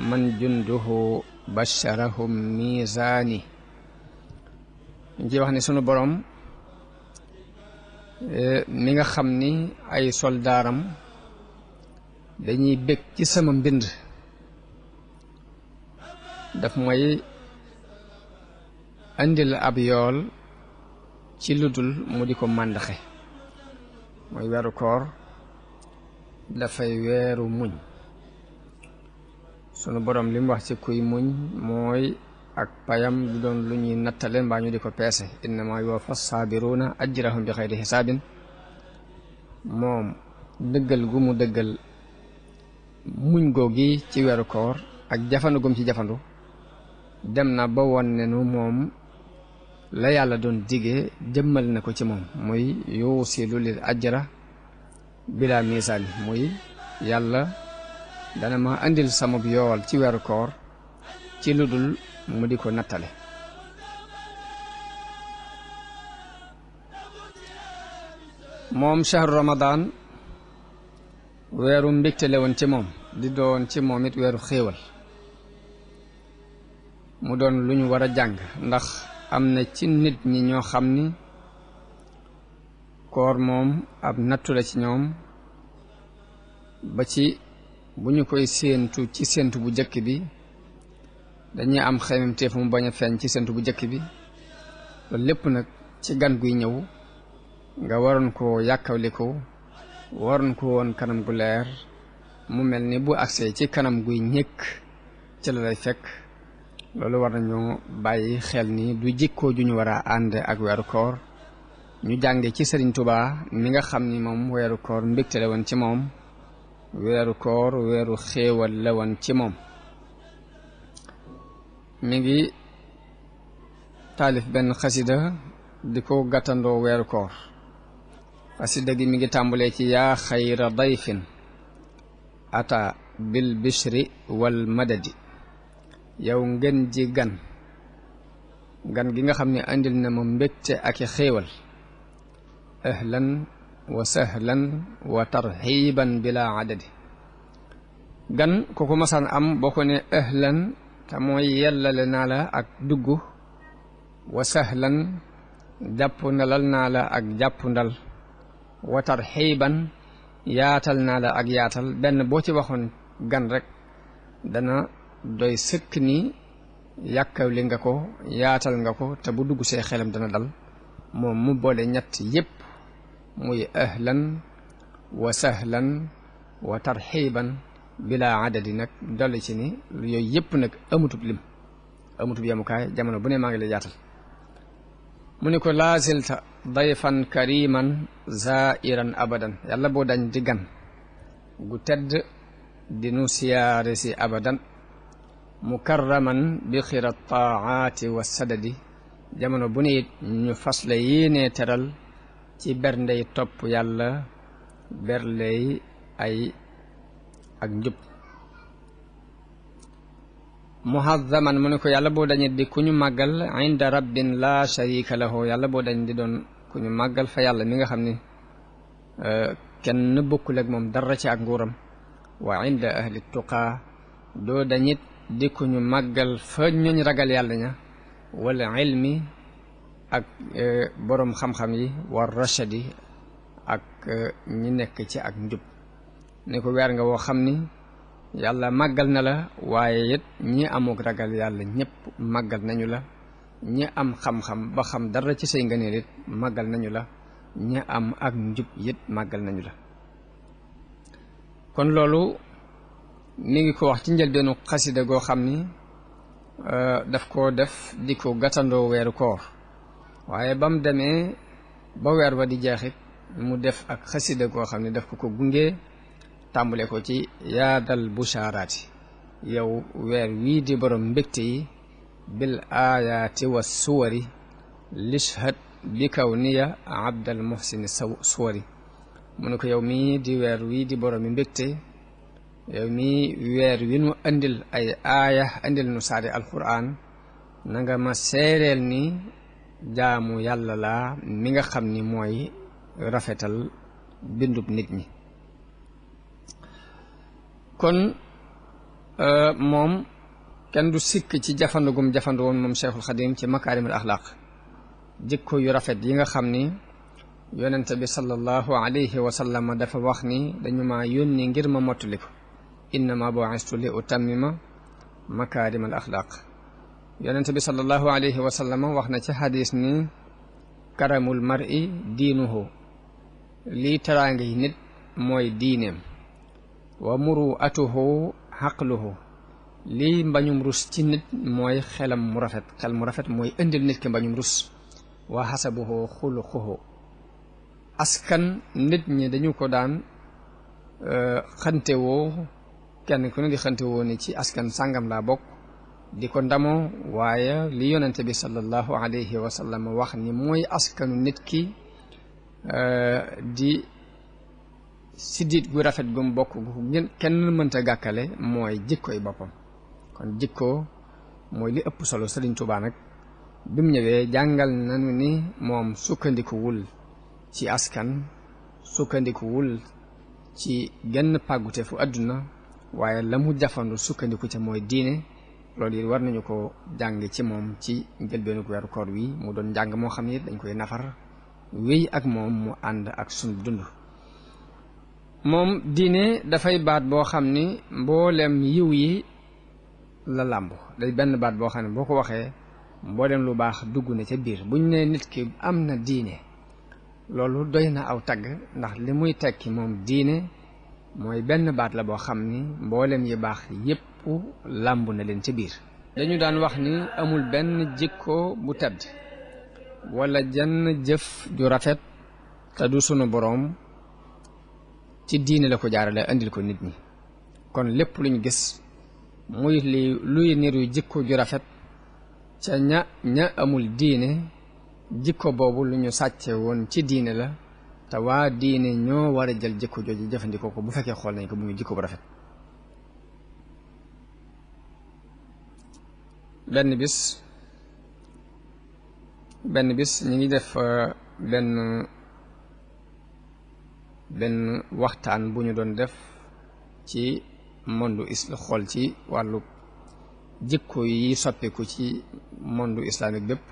B: man junduhu basharahum misaani. mi ngi ciy wax ne sunu borom mi nga xam ni ay soldaaram dañuy bég ci sama mbind daf mooy andil ab yool ci ludul mu di ko màndaxe. mooy weeru koor dafay weeru muñ. sunu borom li mu wax ci kuy muñ mooy ak payam du doon lu ñuy nattale mbaa ñu di ko peese. innama yuwaffa saabiruna ajrahum bi xayri xisaabin. moom dëggal gu mu dëggal muñ googi ci weeru koor ak jafandu gum ci jafandu dem na ba won ne nu moom la yàlla doon digee jëmmal na ko ci moom muy yuusilu lil ajra bila misaani. muy yàlla dana ma andil sama yool ci weeru koor ci lu dul mu di ko nattale. moom shahru ramadan weeru mbégte la woon ci moom di doon ci moom it weeru xéewal. mu doon lu ñu war a jàng ndax am na ci nit ñi ñoo xam ni koor moom ab nattu la ci ñoom ba ci bu ñu koy séentu ci séentu bu jëkk bi dañuy am xememteef mu bañ a feeñ ci séentu bu jëkk bi. loolu lépp nag ci gan guy ñëw nga waroon koo yàkkawliku waroon ko woon kanam gu leer mu mel ni bu agsee ci kanam guy ñëkk ci la lay fekk. loolu war nañoo bàyyi xel ni du jikkoo ju ñu war a ànd ak weeru koor. ñu jànge ci Sëriñ Tuubaa mi nga xam ni moom weeru koor mbégte la woon ci moom weeru koor weeru xéewal la woon ci moom. mi ngi taalif benn xasida di ko gàttandoo weeru koor. xasida gi mi ngi tàmbalee ci yaa xayra dayfin ata bil bishri wal madadi. yow ngeen ji gan gi nga xam ne andil na ma mbégte ak i xéewal. ahlan wa sahlan wa tarxiban bila adadi. gan ku ko masaan am boo ko ne ahlan te mooy yellale naa la ak dugg. wa sahlan jàpp ndalal naa la ak jàpp ndal. wa tarxiban yaatal naa la ak yaatal. benn boo ci waxoon gan rek dana doy sëkk ni yàkkawli nga ko yaatal nga ko te bu dugg see xelam dana dal. moom mu boole ñett yépp muy ahlan wa sahlan wa tarxiban bila adadi nag dolli ci ni yooyu yépp nag amutub lim amutub yemukaay jamono bu ne maa ngi lay yaatal. mu ni ko laasilta dayfan kariman zairan abadan. yàlla boo dañ di gan gu tedd di nu siyaare si abadan. mukarraman bi xira taaati wa sadadi. jamono bu ne it ñu fas la yéenee teral ci berndey topp yàlla berley ay ak njub. muhazzaman mu ne ko yàlla boo dañit di ku ñu màggal inda rabbin la sharika lahu. yàlla boo dañ di doon ku ñu màggal fa yàlla mi nga xam ni kenn bokkul ak moom dara ci ak nguuram. wa inda ahli tuqaa doo dañit di ku ñu màggal fa ñooñ ragal yàlla ña. wala ilmi ak boroom xam-xam yi war rachadi ak ñi nekk ci ak njub. ne ko weer nga woo xam ni yàlla màggal na la waaye it ñi amuk ragal yàlla ñëpp màggal nañu la. ñi am xam-xam ba xam dara ci say ngëneel it màggal nañu la. ñi am ak njub it màggal nañu la. kon loolu mi ngi ko wax ci njëlbeenu xasida goo xam ni daf koo def di ko gàttandoo weeru koor. waaye ba mu demee ba weer ba di jeexit mu def ak xasida goo xam ne daf ko gunge tàmbale ko ci yaadal bushaaraati. yow weer wii di borom mbégte yi bil ayaati wa suwari lishhad bi kawniya abdal muhsini suwari mu ne ko yow mii di weer wi di borom mi mbégte yow mii weer wi nu andil ay aaya andil nu saari alquran na nga ma seereel ni jaamu yàlla laa mi nga xam ni mooy rafetal bindub nit ñi kon moom kenn du sikk ci jafandugum jafandu woon moom Cheikhul Xadim ci makaarimul axlaaq jikko yu rafet yi nga xam ni yonente bi sallallahu alayhi wa sallam dafa wax ni dañu ma yónni ngir ma mottali ko innama bu'istu li utammima makaarimal axlaaq yonente bi sallallahu alayhi wa sallam wax na ci xadis ni karamul mar'i diinuhu lii teraanga yi nit mooy diineem wa muru'atuhu xaqluhu lii mbañum rus ci nit mooy xelam mu rafet xel mu rafet mooy indil nit ki mbañum rus wa xasabuhu xuluquhu askan nit ñi dañu ko daan xantewoo kenn ku ne di xantewoo ni ci askan sàngam laa bokk di ko ndamoo waaye li yonente bi sallallahu alayhi wa sallam wax ni mooy askanu nit ki di siddit gu rafet gum bokk gu kenn mënta gàkkale mooy jikkoy boppam kon jikko mooy li ëpp solo Sëriñ Tuubaa nag bi mu ñëwee jàngal nañu ni moom sukkandikuwul ci askan sukkandikuwul ci genn pàggute fu àdduna waaye la mu jafandu sukkandiku ca mooy diine loolu it war nañu ko jàng ci moom ci njëlbeenu weeru koor wi mu doon njàng moo xam ne dañ koy nafar wéy ak moom mu ànd ak sunu dund moom diine dafay baat boo xam ni mboolem yiw yi la làmb day benn baat boo xam ne boo ko waxee mboolem lu baax dugg na ca biir buñ ne nit ki am na diine loolu doy na aw tagg ndax li muy tekki moom diine mooy benn baat la boo xam ni mboolem yi baax yépp làmb na leen ca biir dañu daan wax ni amul benn jikko bu tedd wala jenn jëf ju rafet te du sunu boroom ci diine la ko jaarale andil ko nit ñi kon lépp luñ gis muy luy niru jikko ju rafet ca ña amul diine jikko boobu lu ñu sàcce woon ci diine la te waa diine ñoo war a jël jikko jooju jëfandikoo ko bu fekkee xool nañ ko bu muy jikko bu rafet benn bis ñu ngi def benn waxtaan bu ñu doon def ci monde xool ci wàllu jikko yi soppiku ci monde islamique bépp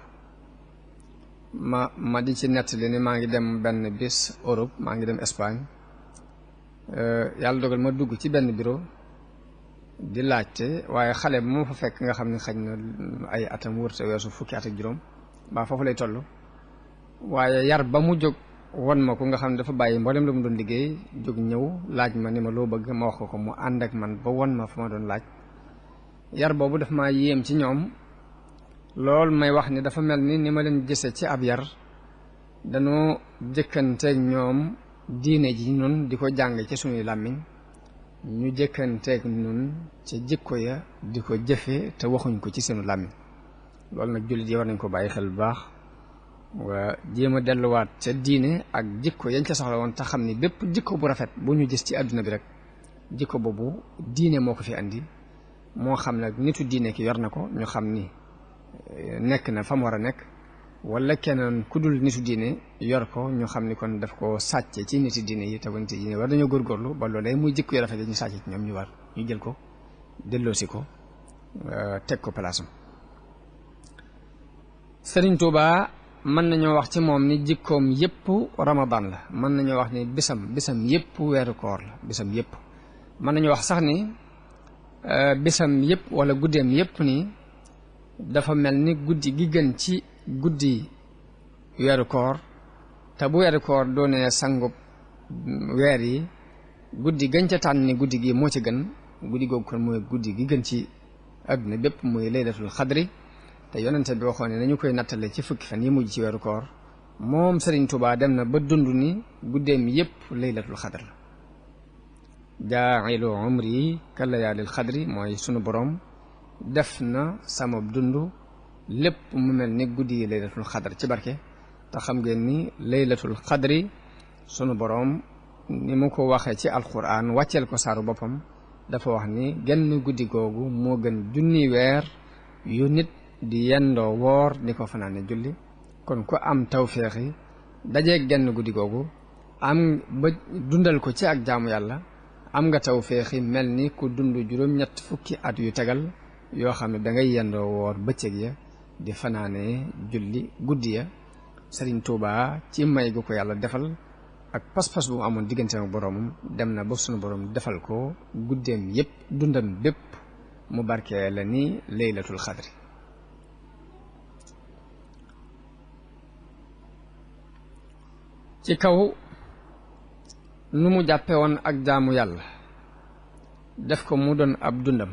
B: ma di ci nettali ni maa ngi dem benn bis Europe maa ngi dem Espagne yàlla dogal ma dugg ci benn bureau di laajte waaye xale bu ma fa fekk nga xam ne xëy na ay atam wërte weesu fukki at ak juróom mbaa foofu lay toll waaye yar ba mu jóg won ma ko nga xam ne dafa bàyyi mboolem lu mu doon liggéey jóg ñëw laaj ma ni ma loo bëgg ma wax ko mu ànd ak man ba won ma fa ma doon laaj yar boobu daf maa yéem ci ñoom lool may wax ni dafa mel ni ma leen gise ci ab yar dañoo jëkkanteeg ñoom diine ji nun di ko jàng ci suñuy làmmiñ ñu jëkkanteeg nun ca jikko ya di ko jëfe te waxuñ ko ci seenu làmmiñ loolu nag jullit yi war nañ ko bàyyi xel bu baax waa jéem a delluwaat ca diine ak jikko yañ ca soxla woon te xam ni bépp jikko bu rafet bu ñu gis ci àdduna bi rek jikko boobu diine moo ko fi andi moo xam nag nitu diine ki yor na ko ñu xam ni nekk na fa mu war a nekk wala keneen ku dul nitu diine yor ko ñu xam ni kon daf ko sàcce ci niti diine yi te ba niti diine war dañoo góorgóorlu ba loolee muy jikko yu rafet yi ñu sàcce ci ñoom ñu jël ko delloosi ko teg ko palaasam Sëriñ Tuubaa mën nañoo wax ci moom ni jikkoom yépp ramadan la mën nañoo wax ni bisam yépp weeru koor la bisam yépp mën nañoo wax sax ni bisam yépp wala guddeem yépp ni dafa mel ni guddi gi gën ci guddi weeru koor te bu weeru koor doonee sangub weer yi guddi gën ca tànn ni guddi gi moo ci gën guddi googu kon mooy guddi gi gën ci àdduna bépp muy laylatul xadri te yonente bi waxoon ne nañu koy nattale ci fukki fan yi mujj ci weeru koor moom Sëriñ Tuubaa dem na ba dund ni guddeem yépp laylatul xadr la jaa'ilu umri ka layaalil xadri mooy sunu borom def na sama dund lépp mu mel ni guddi yi laylatul xadr ci barke te xam ngeen ni laylatul xadri sunu boroom ni mu ko waxee ci alquran wàcceel ko saaru boppam dafa wax ni genn guddi googu moo gën junni weer yu nit di yendoo woor di ko fanaane julli kon ku am tawféexi dajee genn guddi googu am ba dundal ko ci ak jaamu yàlla am nga tawféexi mel ni ku dund juróom-ñett fukki at yu tegal yoo xam ne da ngay yendoo woor bëccëg ya di fanaane julli guddi ya Sëriñ Tuubaa ci may gu ko yàlla defal ak pas-pas bu mu amoon diggante ak boroomam dem na ba sunu boroom defal ko guddeem yépp dundam bépp mu barkee la ni laylatul xadri ci kaw nu mu jàppe woon ak jaamu yàlla def ko mu doon ab dundam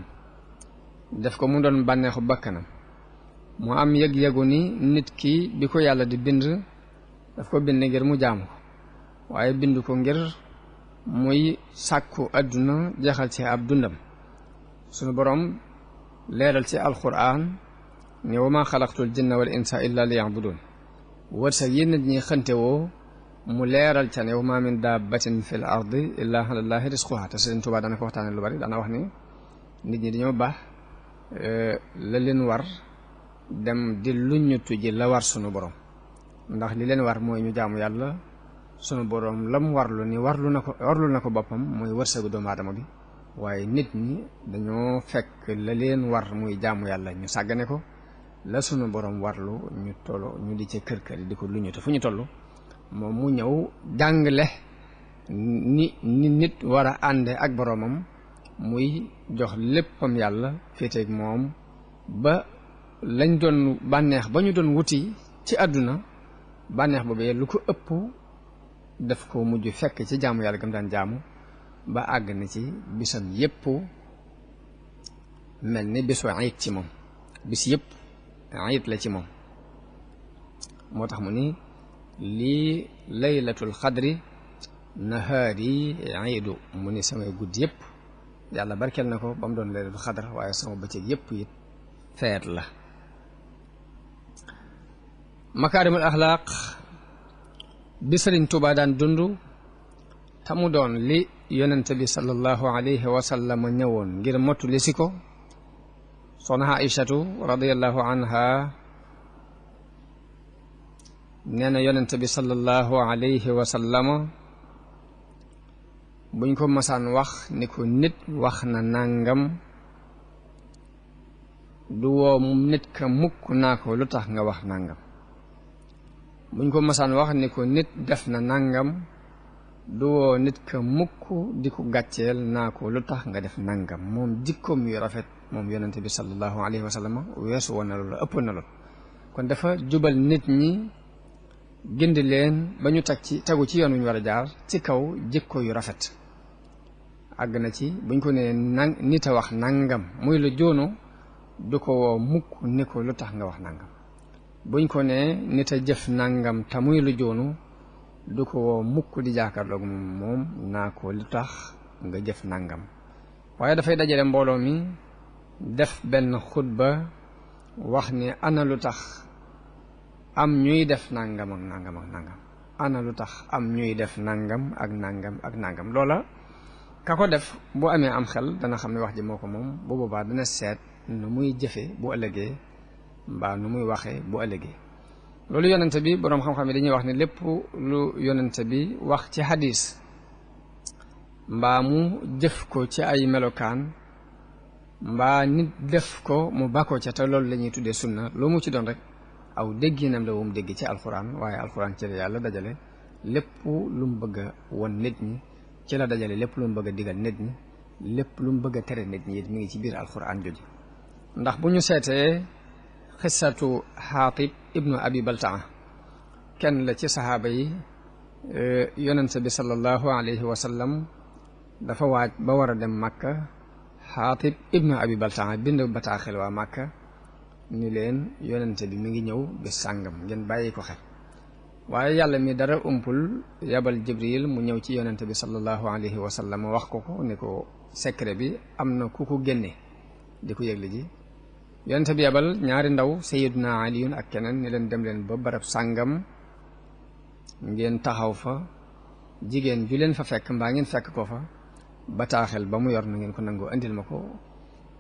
B: def ko mu doon bànneexu bakkanam mu am yëg-yëgu ni nit ki bi ko yàlla di bind daf ko bind ngir mu jaamu ko waaye bind ko ngir muy sàkku àdduna jeexal ci ab dundam sunu boroom leeral ci alquran ne wa ma xalaqtul jinna wal insa illa liya'budun wërsëg yi nit ñi xëntewoo mu leeral ca ne wa ma min dabbatin fil ardi illa ala llahi rizquha te Sëriñ Tuubaa dana ko waxtaane lu bari dana wax ni nit ñi dañoo baax la leen war dem di luññutu ji la war sunu borom ndax li leen war mooy ñu jaamu yàlla sunu borom lam warlu ni warlu na ko boppam mooy wërsëgu doomu aadama bi waaye nit ñi dañoo fekk la leen war muy jaamu yàlla ñu sàggane ko la sunu borom warlu ñu di ci kër kër di ko luññutu fu ñu toll moom mu ñëw jàngale ni nit war a ànde ak boroomam muy jox léppam yàlla féeteeg moom ba lañ doon bànneex ba ñu doon wuti ci àdduna bànneex boobee lu ko ëpp daf ko mujj fekk ci jaamu yàlla gam daan jaamu ba àgg na ci bisam yépp mel ni bisu ayit ci moom bis yépp ayit la ci moom moo tax mu ni lii laylatul xadri nahaari iidu mu ni samay guddi yépp yàlla barkeel na ko ba mu doon laylatul xadr waaye sama bëccëg yépp it feet la makaarimul axlaaq bi Sëriñ Tuubaa daan dund te mu doon li yonent bi sallallahu alayhi wa sallam ñëwoon ngir mottu li si ko soxna Aïchatu radiyallahu anha nee na yonent bi sallallahu alayhi wa sallam buñ ko masaan wax ni ko nit wax na nangam du woo nit ka mukk naa ko lu tax nga wax nangam buñ ko masaan wax ni ko nit def na nangam du woo nit ka mukk di ko gàcceel naa ko lu tax nga def nangam moom jikkoom yu rafet moom yonent bi sallallahu alayhi wa sallam weesu woon na loolu ëpp na loolu kon dafa jubal nit ñi gindi leen ba ñu tegu ci yoon wu ñu war a jaar ci kaw jikko yu rafet àgg na ci buñ ko nee nit a wax nangam muy lu joonu du ko woo mukk ni ko lu tax nga wax nangam buñ ko nee nit a jëf nangam te muy lu joonu du ko woo mukk di jàkkaarloog moom naa ko lu tax nga jëf nangam waaye dafay dajale mbooloo mi def benn xutba wax ni ana lu tax am ñuy def nangam ak nangam ak nangam ana lu tax am ñuy def nangam ak nangam ak nangam loola ka ko def bu amee am xel dana xam ne wax ji moo ko moom bu boobaa dana seet nu muy jëfe bu ëllëgee mbaa nu muy waxee bu ëllëgee loolu yonente bi boroom xam-xam yi dañuy wax ne lépp lu yonente bi wax ci hadis mbaa mu jëf ko ci ay melokaan mbaa nit def ko mu bàkkoo ca te loolu la ñuy tuddee sunna lu mu ci doon rek aw dégginam la wu mu dégg ci alxuraan waaye alxuraan ci la yàlla dajale lépp lu mu bëgg a won nit ñi ci la dajale lépp lu mu bëgg a digal nit ñi lépp lu mu bëgg a tere nit ñi it mi ngi ci biir alxuraan jooju ndax bu ñu seetee xissatu xaatib ibnu abi baltaa kenn la ci saxaaba yi yonente bi sallallahu alayhi wa sallam dafa waaj ba war a dem màkka xaatib ibnu abi baltaa bind bataaxel waa màkka ni leen yonente bi mi ngi ñëw bis sàngam ngeen bàyyi ko xel waaye yàlla mi dara umpul yabal jibril mu ñëw ci yonente bi sallallahu alayhi wa sallam wax ko ni ko secret bi am na ku ko génne di ko yëgle ji yonent bi yabal ñaari ndaw Sayyiduna Aliyun ak keneen ni leen dem leen ba barab sàngam ngeen taxaw fa jigéen ju leen fa fekk mbaa ngeen fekk ko fa bataaxel ba mu yor na ngeen ko nangoo andil ma ko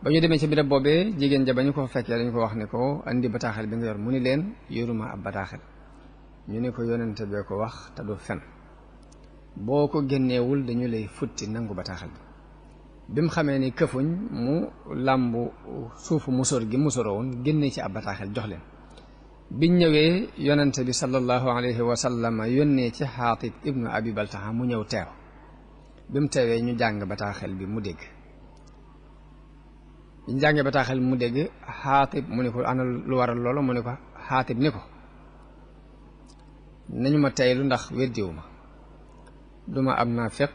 B: ba ñu demee ci birab boobee jigéen ja ba ñu ko fa fekkee dañu ko wax ne ko andi bataaxel bi nga yor mu ni leen yoruma ab bataaxel ñu ne ko yonent bee ko wax te du fen boo ko génneewul dañu lay futti nangu bataaxel bi mu xamee ni këfuñ mu làmbu suufu musóor gi musóoroo woon génne ci ab bataaxel jox leen biñ ñëwee yonent bi sallallahu alayhi wa sallam yónnee ci Xaatib ibnu Abi Baltaha mu ñëw teew bi mu teewee ñu jàng bataaxel bi mu dégg biñ jàngee bataaxel bi mu dégg Xaatib mu ne ko ana lu waral loolu mu ne ko Xaatib ni ko nañu ma teylu ndax weddiwu ma duma am naa feq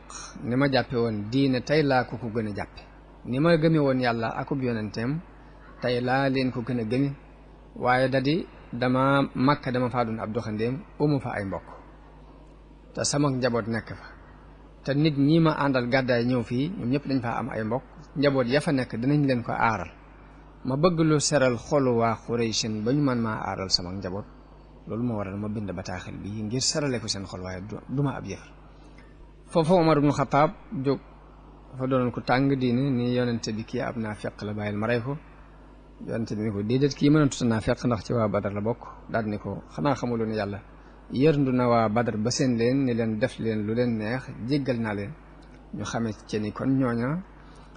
B: ni ma jàppe woon diine tey laa ko gën a jàppe ni ma gëme woon yàlla akub yonenteem tey laa leen ko gën a gëme waaye dadi dama Makka dama faa doon ab doxandéem umu fa ay mbokk te sama njaboot nekk fa te nit ñi ma àndal gàddaay ñëw fii ñoom ñëpp dañ faa am ay mbokk njaboot ya fa nekk dinañ leen ko aaral ma bëgg lu seral xolu waa Xuraysin ba ñu man maa aaral sama njaboot loolu moo waral ma bind bataaxel bi ngir serale ko seen xol waaye duma ab yëfar foofu Omar ibnu Xataab jóg dafa doonoon ko tàng diine ni yonente bi kii ab naa feq la bàyyil ma rey ko yonente bi ni ko déedéet kii mën a tuta naa feq ndax ci waa Badar la bokk daal ni ko xanaa xamuloon yàlla yërndu na waa Badar ba seen leen ni leen def leen lu leen neex jéggal naa leen ñu xamee ci ni kon ñooña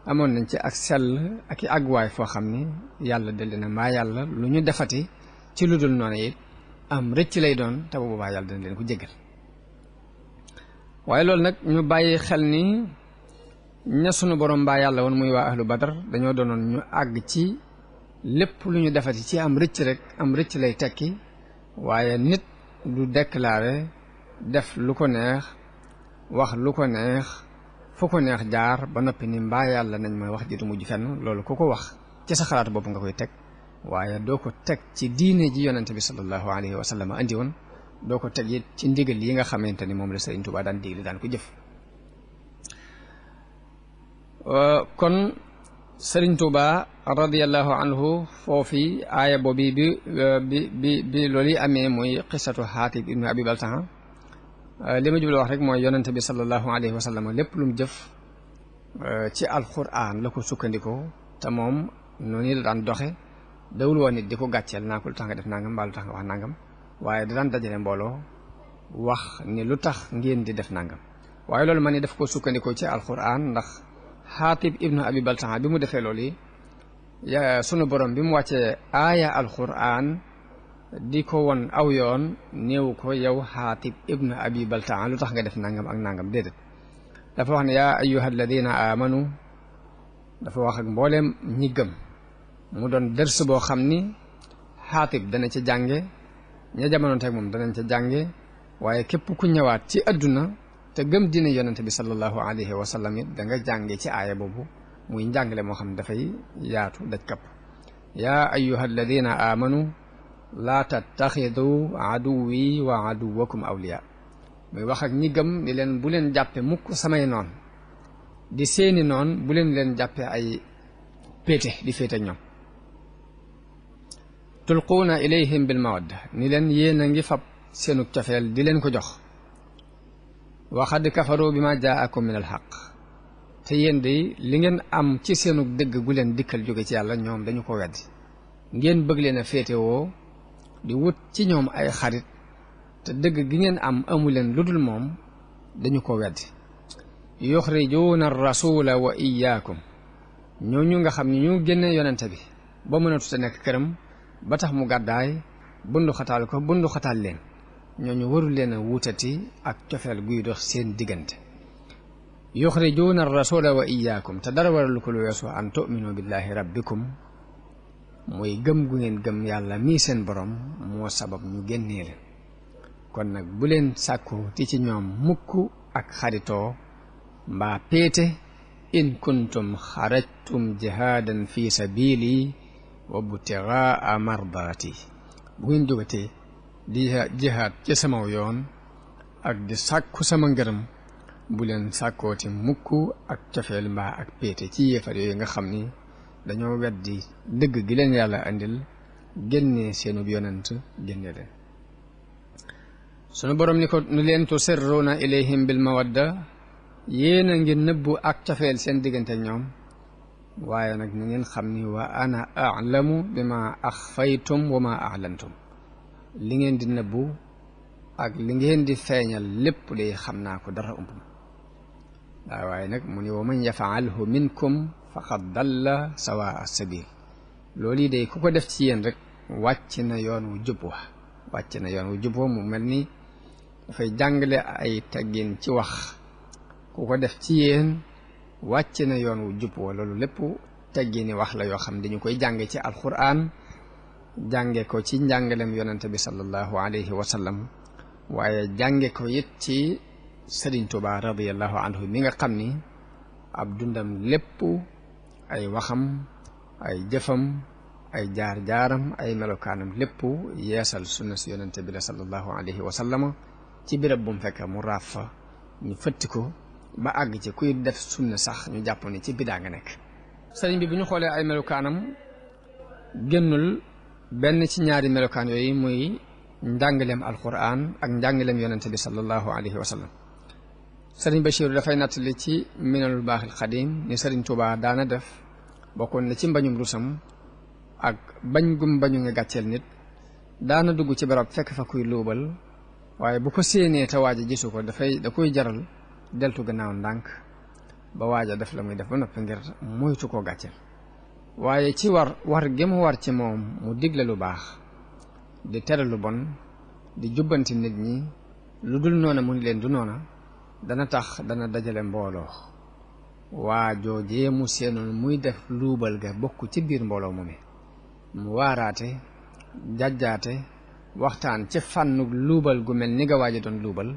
B: amoon nañ ci ak sell ak i àgguwaay foo xam ni yàlla delli na mbaa yàlla lu ñu defati ci lu dul noonu it am rëcc lay doon te bu boobaa yàlla dana leen ko jéggal waaye loolu nag ñu bàyyi xel ni ña sunu borom mbaa yàlla woon muy waa ahlu Badar dañoo doonoon ñu àgg ci lépp lu ñu defati ci am rëcc rek am rëcc lay tekki waaye nit du déclaré def lu ko neex wax lu ko neex fu ko neex jaar ba noppi ni mbaa yàlla nañ ma wax ji du mujj fenn loolu ku ko wax ci sa xalaat bopp nga koy teg waaye doo ko teg ci diine ji yonente bi sallallahu alayhi wa sallam andi woon doo ko teg it ci ndigal yi nga xamante ni moom la Sëriñ Tuubaa daan digle daan ko jëf kon Sëriñ Tuubaa radiyallahu anhu foofi aaya boobi bi loolu yi amee muy qissatu Xaatib ibnu Abi Baltaha li ma jublu wax rek mooy yonente bi sallallahu alayhi wa sallam lépp lu mu jëf ci alquran la ko sukkandikoo te moom noonu la daan doxe dawul woon nit di ko gàcceel naa ko lu tax nga def nangam mbaa lu tax nga wax nangam waaye da daan dajale mbooloo wax ni lu tax ngeen di def nangam waaye loolu man ni daf ko sukkandikoo ci alquran ndax Xaatib ibnu Abi Baltaha bi mu defee loolu yi sunu borom bi mu wàccee aaya alquran di ko won aw yoon néew ko yow Xaatib ibnu Abi Baltaha lu tax nga def nangam ak nangam déedéet dafa wax ne yaa ayyuha alladina amanu dafa wax ak mbooleem ñi gëm mu doon dërs boo xam ni Xaatib dana ca jànge ña jamono teg moom danañ ca jànge waaye képp ku ñëwaat ci adduna te gëm dina yonente bi sallallahu alayhi wa sallam it da nga jànge ci aaya boobu muy njàngale moo xam ne dafay yaatu daj kapp yaa ayyuha alladina amanu laa tattaxidu aduwi wa aduwakum awliya muy wax ak ñi gëm ni leen bu leen jàppe mukk samay noon di seeni noon bu leen jàppe ay péete di féete ak ñoom tulquuna ilayhim bil mawadda ni leen yéen a ngi fab seenu cofeel di leen ko jox wa xad kafaru bi ma jaakum min al xaq te yéen de li ngeen am ci seenu dëgg gu leen dikkal jóge ci yàlla ñoom dañu ko weddi ngeen bëgg leen a féetewoo di wut ci ñoom ay xarit te dëgg gi ngeen am amu leen lu dul moom dañu ko weddi yuxrijuuna rasula wa iyaakum ñooñu nga xam ne ñu génne yonente bi ba mënatut a nekk këram ba tax mu gàddaay bundu xataal ko bundu xataal leen ñooñu warul leen a wuutati ak cofeel guy dox seen diggante yuxrijuuna rasula wa iyaakum te dara waral ko lu weesu an tu'minu billahi rabbikum mooy gëm gu ngeen gëm yàlla mii seen borom moo sabab ñu génnee leen kon nag bu leen sàkku ti ci ñoom mukk ak xaritoo mbaa péete in kuntum xarajtum jihaadan fi sabili wa butigaa mardaati bu ngeen jógatee di jihaad ci sama yoon ak di sàkku sama ngërëm bu leen sàkkooti mukk ak cofeel mbaa ak péete ci yéefar yooyu nga xam ni dañoo weddi dëgg gi leen yàlla andil génnee seenub yonent génne leen sunu borom ni ko nu leen tusirruuna ilayhim bil mawadda yéen a ngi nëbbu ak cofeel seen diggante ñoom waaye nag ni ngeen xam ni wa ana a'lamu bima axfaytum wa ma a'lantum li ngeen di nëbbu ak li ngeen di feeñal lépp de xam naa ko dara ump waaye nag mu ni wa man yafaalhu minkum faqad dalla sawaa sabil loolu yi de ku ko def ci yéen rek wàcc na yoon wu jub wa mu mel ni dafay jàngale ay teggin ci wax ku ko def ci yéen wàcc na yoon wu jub wa loolu lépp teggini wax la yoo xam dañu koy jànge ci alquran jànge ko ci njàngalem yonente bi sallallahu alayhi wa sallam waaye jànge ko it ci Sëriñ Tuubaa radiyallahu anhu mi nga xam ni ab dundam lépp ay waxam ay jëfam ay jaar-jaaram ay melokaanam lépp yeesal sunna si yonente bi la sallallahu alayhi wa sallam ci béréb bu mu fekk mu raaf fa ñu fëtti ko ba àgg ci kuy def sunna sax ñu jàpp ni ci bidaa nga nekk sëriñ bi bu ñu xoolee ay melokaanam génnul benn ci ñaari melokaan yooyu muy njàngaleem alquran ak njàngaleem yonente bi sallallahu alayhi wa sallam sëriñ Bachir dafay nattali ci minanul baaxil xadim ni sëriñ Tuubaa daana def bokkoon na ci mbañum rusam ak bañ gum bañu nga gàcceel nit daana dugg ci barab fekk fa kuy luubal waaye bu ko séenee te waaja gisu ko da koy jaral deltu gannaaw ndànk ba waaja def la muy def ba noppi ngir moytu koo gàcceel waaye ci war gi mu war ci moom mu digle lu baax di tere lu bon di jubbanti nit ñi lu dul noona mu ni leen du noona dana tax dana dajale mbooloo waa joojee mu seenoon muy def luubal ga bokk ci biir mbooloo mu waaraate jàjjaate waxtaan ci fànnu luubal gu mel ni nga waaja doon luubal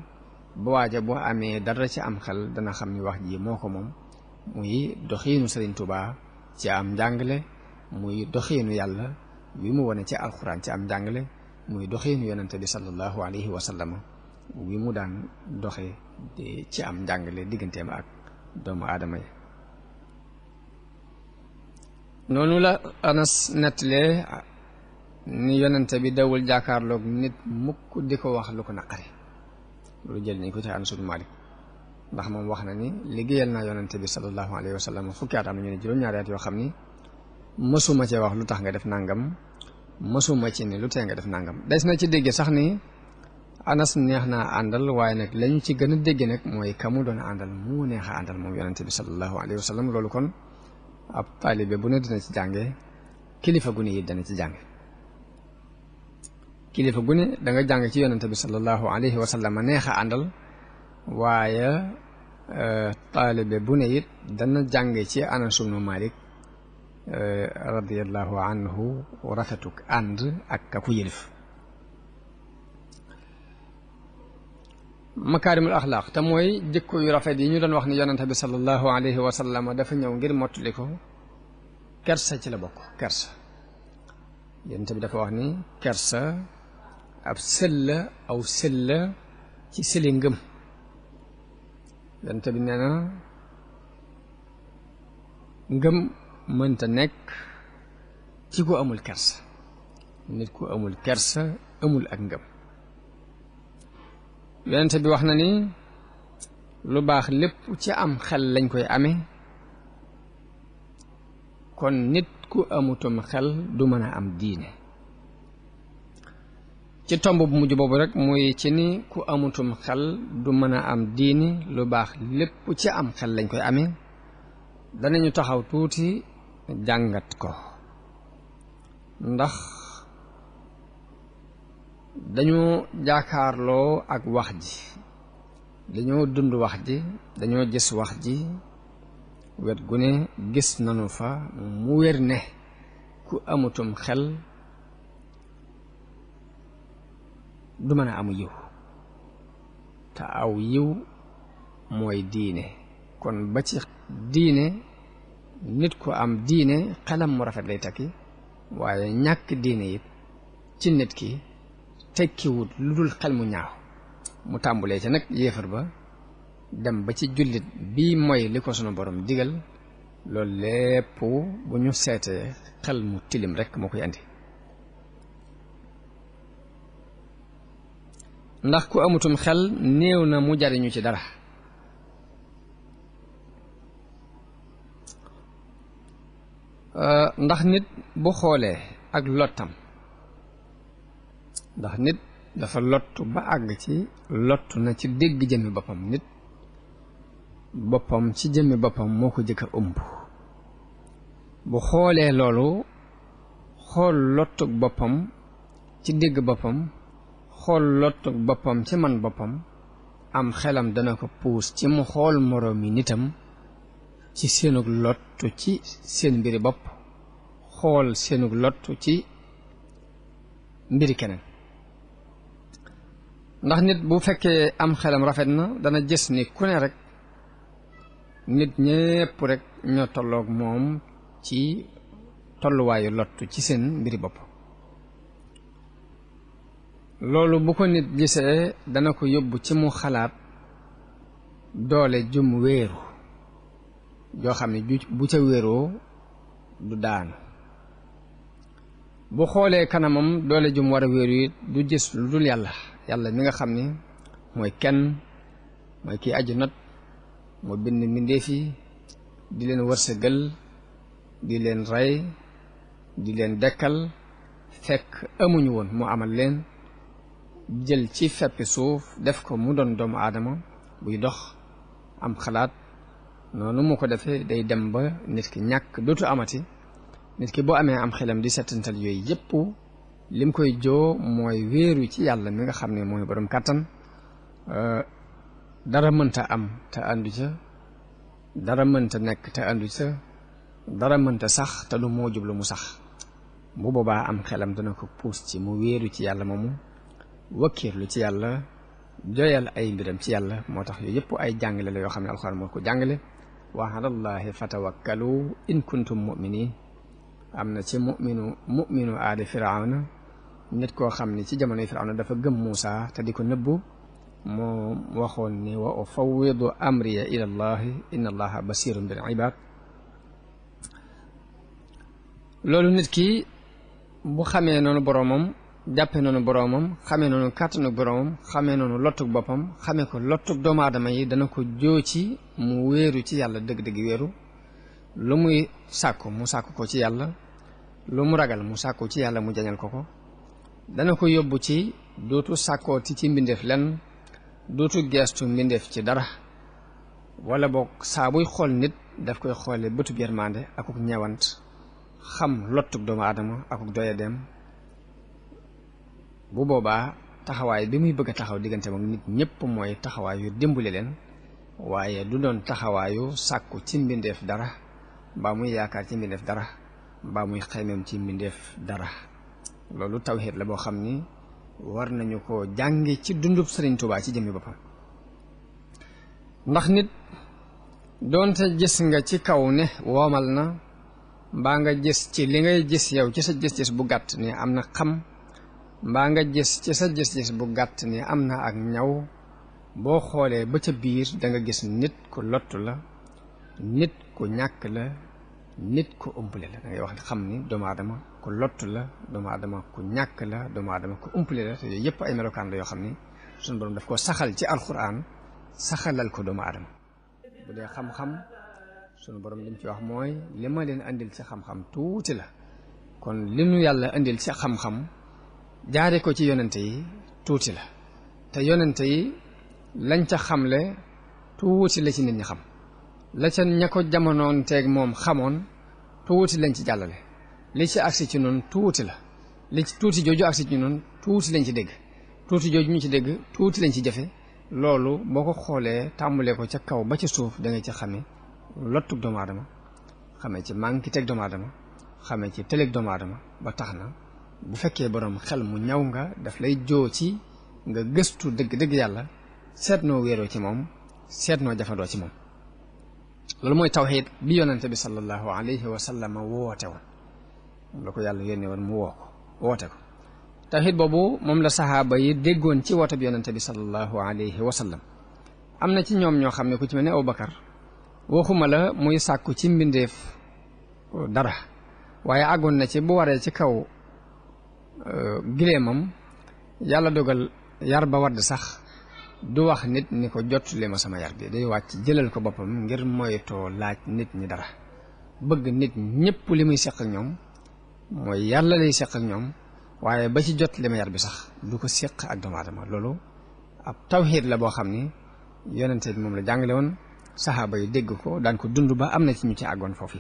B: ba waaja boo amee dara ci am xel dana xam ni wax ji moo ko moom muy doxiinu Sëriñ Tuubaa ci am njàngale muy doxiinu yàlla wi mu wone ci alxuraan ci am njàngale muy doxiinu yonente bi sallallahu alayhi wa sallam wi mu daan doxe ci am njàngale digganteem ak doomu aadama yi noonu la Anas nettalee ni yonente bi dawul jàkkaarloog nit mukk di ko wax lu ko naqari loolu jël nañ ko ci Anas ibn Malik ndax moom wax na ni liggéeyal naa yonente bi sallallahu alayhi wa sallam fukki at am na ñu ne juróom-ñaari at yoo xam ni mësuma cee wax lu tax nga def nangam mësuma ci ni lu tee nga def nangam des na ci dégg sax ni Anas neex naa àndal waaye nag lañu ci gën a dégg nag mooy kamu doon àndal mu neex a àndal moom yonente bi sallallahu alayhi wa sallam loolu kon ab taalibe bu ne dina ci jànge kilifa gu ne it dana ci jànge kilifa gu ne da nga jàng ci yonente bi sallallahu alayhi wa sallam neex a àndal waaye taalibe bu ne it dana jànge ci Anas ibn Malik radiyallahu anhu rafetuk ànd ak ka ku yëlif makaarimul axlaaq te mooy jikko yu rafet yi ñu doon wax ni yonente bi sallallahu alayhi wa sallam dafa ñëw ngir mottali ko kersa ci la bokk kersa yonente bi dafa wax ni kersa ab sëlla aw sëlla ci sëli ngëm yonente bi nee na ngëm mënta nekk ci ku amul kersa nit ku amul kersa amul ak ngëm yonente bi wax na ni lu baax lépp ci am xel lañ koy amee kon nit ku amutum xel du mën a am diine ci tomb bu mujj boobu rek muy ci ni ku amutum xel du mën a am diine lu baax lépp ci am xel lañ koy amee danañu taxaw tuuti jàngat ko ndax dañoo jaakaarloo ak wax ji dañoo dund wax ji dañoo gis wax ji wet gu ne gis nanu fa mu wér ne ku amutum xel du mën a amu yiw te aw yiw mooy diine kon ba ci diine nit ku am diine xelam mu rafet lay takki waaye ñàkk diine it ci nit ki tekkiwut lu dul xel mu ñaaw mu tàmbulee ci nag yéefar ba dem ba ci jullit bii mooy li ko sunu borom digal loolu lépp bu ñu seetee xel mu tilim rekk moo koy andi ndax ku amutum xel néew na mu jariñu ci dara ndax nit bu xoolee ak lottam ndax nit dafa lottu ba àgg ci lottu na ci dégg jëmmi boppam nit boppam ci jëmmi boppam moo ko jëkk a ëmb bu xoolee loolu xool lottug boppam ci dégg boppam xool lottug boppam ci man boppam am xelam dana ko puus ci mu xool moroomi nitam ci seenug lottu ci seen mbiri bopp xool seenug lottu ci mbiri keneen ndax nit bu fekkee am xelam rafet na dana gis ni ku ne rek nit ñépp rek ñoo tolloog moom ci tolluwaayu lottu ci seen mbiri bopp loolu bu ko nit gisee dana ko yóbbu ci mu xalaat doole jum wéeru joo xam ne bu ca wéeroo du daanu bu xoolee kanamam doole jum war a wéeru it du gis lu dul yàlla mi nga xam ni mooy kenn mooy kii aju not moo bind mbindéef yi di leen wërsëgal di leen rey di leen dekkal fekk amuñu woon mu amal leen jël ci feppi suuf def ko mu doon doomu aadama buy dox am xalaat noonu mu ko defee day dem ba nit ki ñàkk dootu amati nit ki boo amee am xelam di settantal yooyu yépp lim koy joo mooy wéeru ci yàlla mi nga xam ne mooy borom kàttan dara mënta am te àndu ca dara mënta nekk te àndu ca dara mënta sax te du moo jublu mu sax bu boobaa am xelam dana ko puus ci mu wéeru ci yàlla moomu wakkiirlu ci yàlla joyal ay mbiram ci yàlla moo tax yooyu yëpp ay jàngale la yoo xam ne alxuraan moo ko jàngale wa alallahi fatawakkalu in kuntum mu'minin am na ci mu'minu aali firawna nit koo xam ne ci jamonoy firawna dafa gëm Muusa te di ko nëbbu moo waxoon ni wa ufawwidu amriya ila allahi inna allaha basirun bil ibad loolu nit ki bu xamee noonu boroomam jàppe noonu boroomam xamee noonu kàttanu boroomam xamee noonu lottug boppam xamee ko lottug doomu aadama yi dana ko joo ci mu wéeru ci yàlla dëgg-dëgg wéeru lu muy sàkku mu sàkku ko ci yàlla lu mu ragal mu sàkku ci yàlla mu jañal ko dana ko yóbbu ci dootu sàkkooti ci mbindeef lenn dootu geestu mbindeef ci dara wala boog saa buy xool nit daf koy xoole bëtub yërmande akuk ñewant xam lottug doomu aadama akuk doya dem bu boobaa taxawaay bi muy bëgg a taxaw diggante mag nit ñépp mooy taxawaayu dimbali leen waaye du doon taxawaayu sàkku ci mbindeef dara mbaa muy yaakaar ci mbindeef dara mbaa muy xaymeem ci mbindeef dara loolu tawxiid la boo xam ni war nañu ko jànge ci dundub Sëriñ Tuubaa ci jëmmi boppam ndax nit doonte gis nga ci kaw ne woomal na mbaa nga gis ci li ngay gis yow ci sa gis-gis bu gàtt ni am na xam mbaa nga gis ci sa gis-gis bu gàtt ni am na ak ñaw boo xoolee ba ca biir da nga gis nit ku lottu la nit ku ñàkk la nit ku ëmpale la da ngay wax xam ni doomu aadama ku lottu la doomu aadama ku ñàkk la doomu aadama ku ëmpale la te yooyu yëpp ay melokaan la yoo xam ni suñu borom daf ko saxal ci alquran saxalal ko doomu aadama bu dee xam-xam sunu borom lim ci wax mooy li ma leen andil ci xam-xam tuuti la kon li nu yàlla andil ci xam-xam jaare ko ci yonente yi tuuti la te yonente yi lañ ca xamle tuuti la ci nit ñi xam la ca ña ko jamonoon teeg moom xamoon tuuti lañ ci jàllale li ci agsi ci noonu tuuti la li ci tuuti jooju agsi ci noonu tuuti lañ ci dégg tuuti jooju ñu ci dégg tuuti lañ ci jëfe loolu boo ko xoolee tàmbalee ko ca kaw ba ci suuf da nga ci xame lottug doomu aadama xamee ci manki teg doomu aadama xamee ci tëleg doomu aadama ba tax na bu fekkee borom xel mu ñaw nga daf lay joo ci nga gëstu dëgg-dëgg yàlla seet noo wéeroo ci moom seet noo jafandoo ci moom loolu mooy tawxiid bi yonente bi sallallahu alayhi wa sallam woote woon moom la ko yàlla yónnee woon mu woote ko tawxiid boobu moom la saxaaba yi déggoon ci woote bi yonente bi sallallahu alayhi wa sallam am na ci ñoom ñoo xam ne ku ci mel ne Abubakar waxuma la muy sàkku ci mbindeef dara waaye àggoon na ci bu waree ci kaw gileemam yàlla dogal yar ba wadd sax du wax nit ni ko jot li ma sama yar bi day wàcc jëlal ko boppam ngir moytoo laaj nit ñi dara bëgg nit ñëpp li muy seq ak ñoom mooy yàlla lay seq ak ñoom waaye ba ci jot li ma yar bi sax du ko seq ak doomu aadama loolu ab tawxiid la boo xam ni yonente bi moom la jàngale woon saxaaba yi dégg ko daan ko dund ba am na ci ñu ci àggoon foofu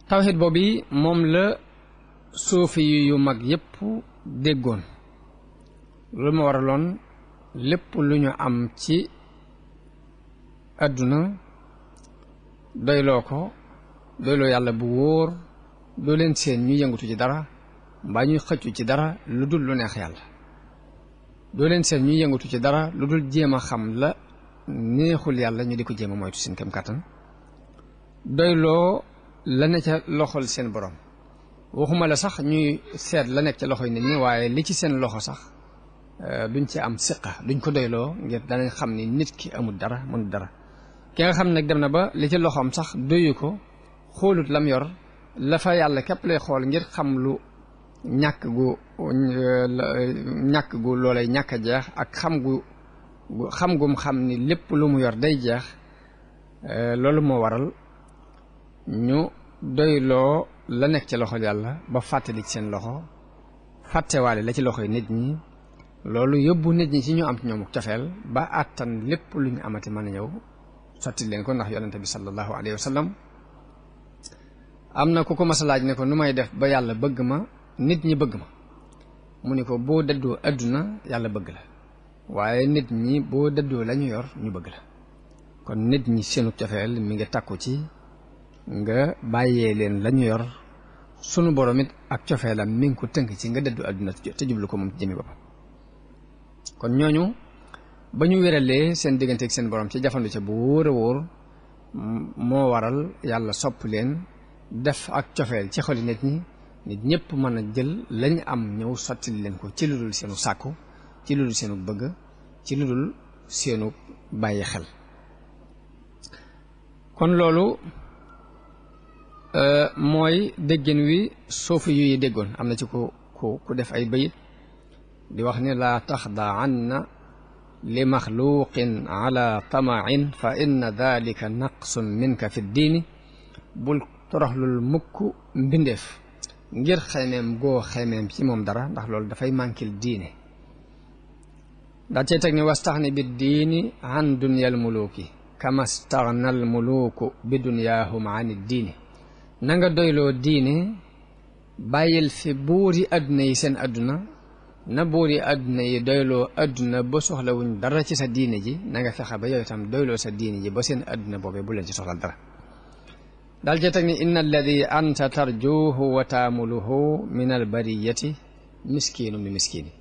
B: tawxiid boobu moom la suufi yu mag yépp déggoon loolu ma waraloon lépp lu ñu am ci àdduna doyloo ko doyloo yàlla bu wóor doo leen seen ñu yëngatu ci dara mbaa ñuy xëccu ci dara lu dul lu neex yàlla doo leen seen ñuy yëngatu ci dara lu dul jéem a xam la neexul yàlla ñu di ko jéem a moytu seen kem kàttan doyloo la ne ca loxol seen borom waxuma la sax ñuy seet la nekk ca loxoy nit ñi waaye li ci seen loxo sax duñ ci am siqa duñ ko doyloo ngir danañ xam ni nit ki amul dara mënul dara ki nga xam nag dem na ba li ci loxoom sax doyu ko xoolut lam yor la fa yàlla képp lay xool ngir xam lu ñàkk gu loolay ñàkk a jeex ak xam gum xam ni lépp lu mu yor day jeex loolu moo waral ñu doyloo la nekk ci loxo yàlla ba fàttali ci seen loxo fàttewaale la ci loxoy nit ñi loolu yóbbu nit ñi ci ñu am ci ñoom cofeel ba àttan lépp lu ñu amati mën a ñëw sotti leen ko ndax yonente bi sallallahu alayhi wa sallam am na ku ko mas a laaj ne ko nu may def ba yàlla bëgg ma nit ñi bëgg ma mu ni ko boo dëddoo àdduna yàlla bëgg la waaye nit ñi boo dëddoo la ñu yor ñu bëgg la kon nit ñi seenu cofeel mi ngi takku ci nga bàyyee leen la ñu yor sunu borom it ak cofeelam mi ngi ko tënk ci nga dëddu àdduna te jublu ko moom ci jëmi boppam kon ñooñu ba ñu wéralee seen diggante ak seen borom ci jafandu ca bu wóor a wóor moo waral yàlla sopp leen def ak cofeel ci xoli nit ñi nit ñëpp mën a jël lañ am ñëw sotti leen ko ci lu dul seenu sàkku ci lu dul seenu bëgg ci lu dul seenu bàyyi xel kon loolu mooy déggin wi suufi yu yi déggoon am na ci ku def ay bayit di wax ni laa taxdaanna li maxluqin ala tamain fa inna dalika naqsun minka fi ddiini bul toroxlul mukk mbindeef ngir xemeem goo xemeem ci moom dara ndax loolu dafay mànkil diine daa cey teg ni wastaxni bi diini an dunyal muluuki kama staxnal muluuku bi dunyaahum an diini na nga doyloo diine bàyyil fi buuri àdduna yi seen àdduna na buuri àdduna yi doyloo àdduna ba soxlawuñ dara ci sa diine ji na nga fexe ba yow itam doyloo sa diine ji ba seen àdduna boobee bu leen ci soxlal dara daal cee teg ni inna alladi anta tarjuhu wa taamuluhu min albariyati miskiinu mi miskiini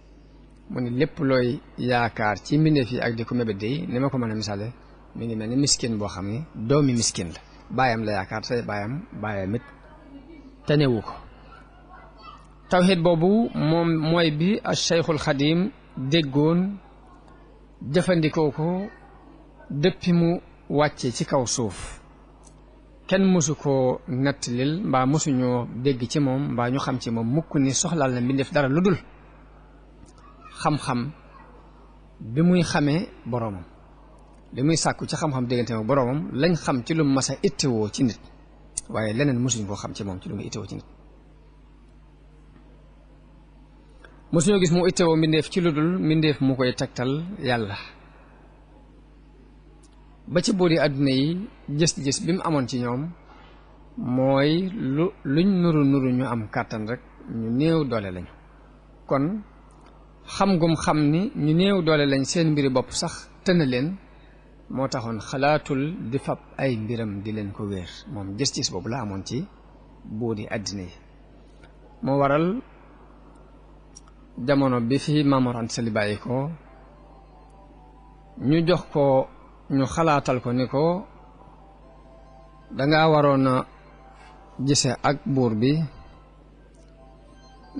B: mu ni lépp looy yaakaar ci mbindeef yi ak di ko mébét yi ni ma ko mën a misaale mi ngi mel ni miskin boo xam ne doomi miskin la baayam la yaakaar te baayam it tanewu ko tawxiid boobu moom mooy bi a Cheikhul Xadim déggoon jëfandikoo ko dëppi mu wàcce ci kaw suuf kenn mësu koo nettalil mbaa mësuñoo dégg ci moom mbaa ñu xam ci moom mukk ni soxlaal na mbindeef dara lu dul xam-xam bi muy xamee boroomam li muy sàkku ci xam-xam diggante ak boroomam lañ xam ci lu mas a ittewoo ci nit waaye leneen mësuñ koo xam ci moom ci lu muy ittewoo ci nit mësuñoo gis mu ittewoo mbindeef ci lu dul mbindeef mu koy tegtal yàlla ba ci buuri àdduna yi gis-gis bi mu amoon ci ñoom mooy luñ nuru ñu am kàttan rek ñu néew doole lañu kon xam gum xam ni ñu néew doole lañ seen mbiri bopp sax tëna leen moo taxoon xalaatul di fab ay mbiram di leen ko wéer moom gis-gis boobu la amoon ci buuri àddina yi moo waral jamono bi fi Maam Mor Anta Sali bàyyi ko ñu jox ko ñu xalaatal ko ni ko danga waroon a gise ak buur bi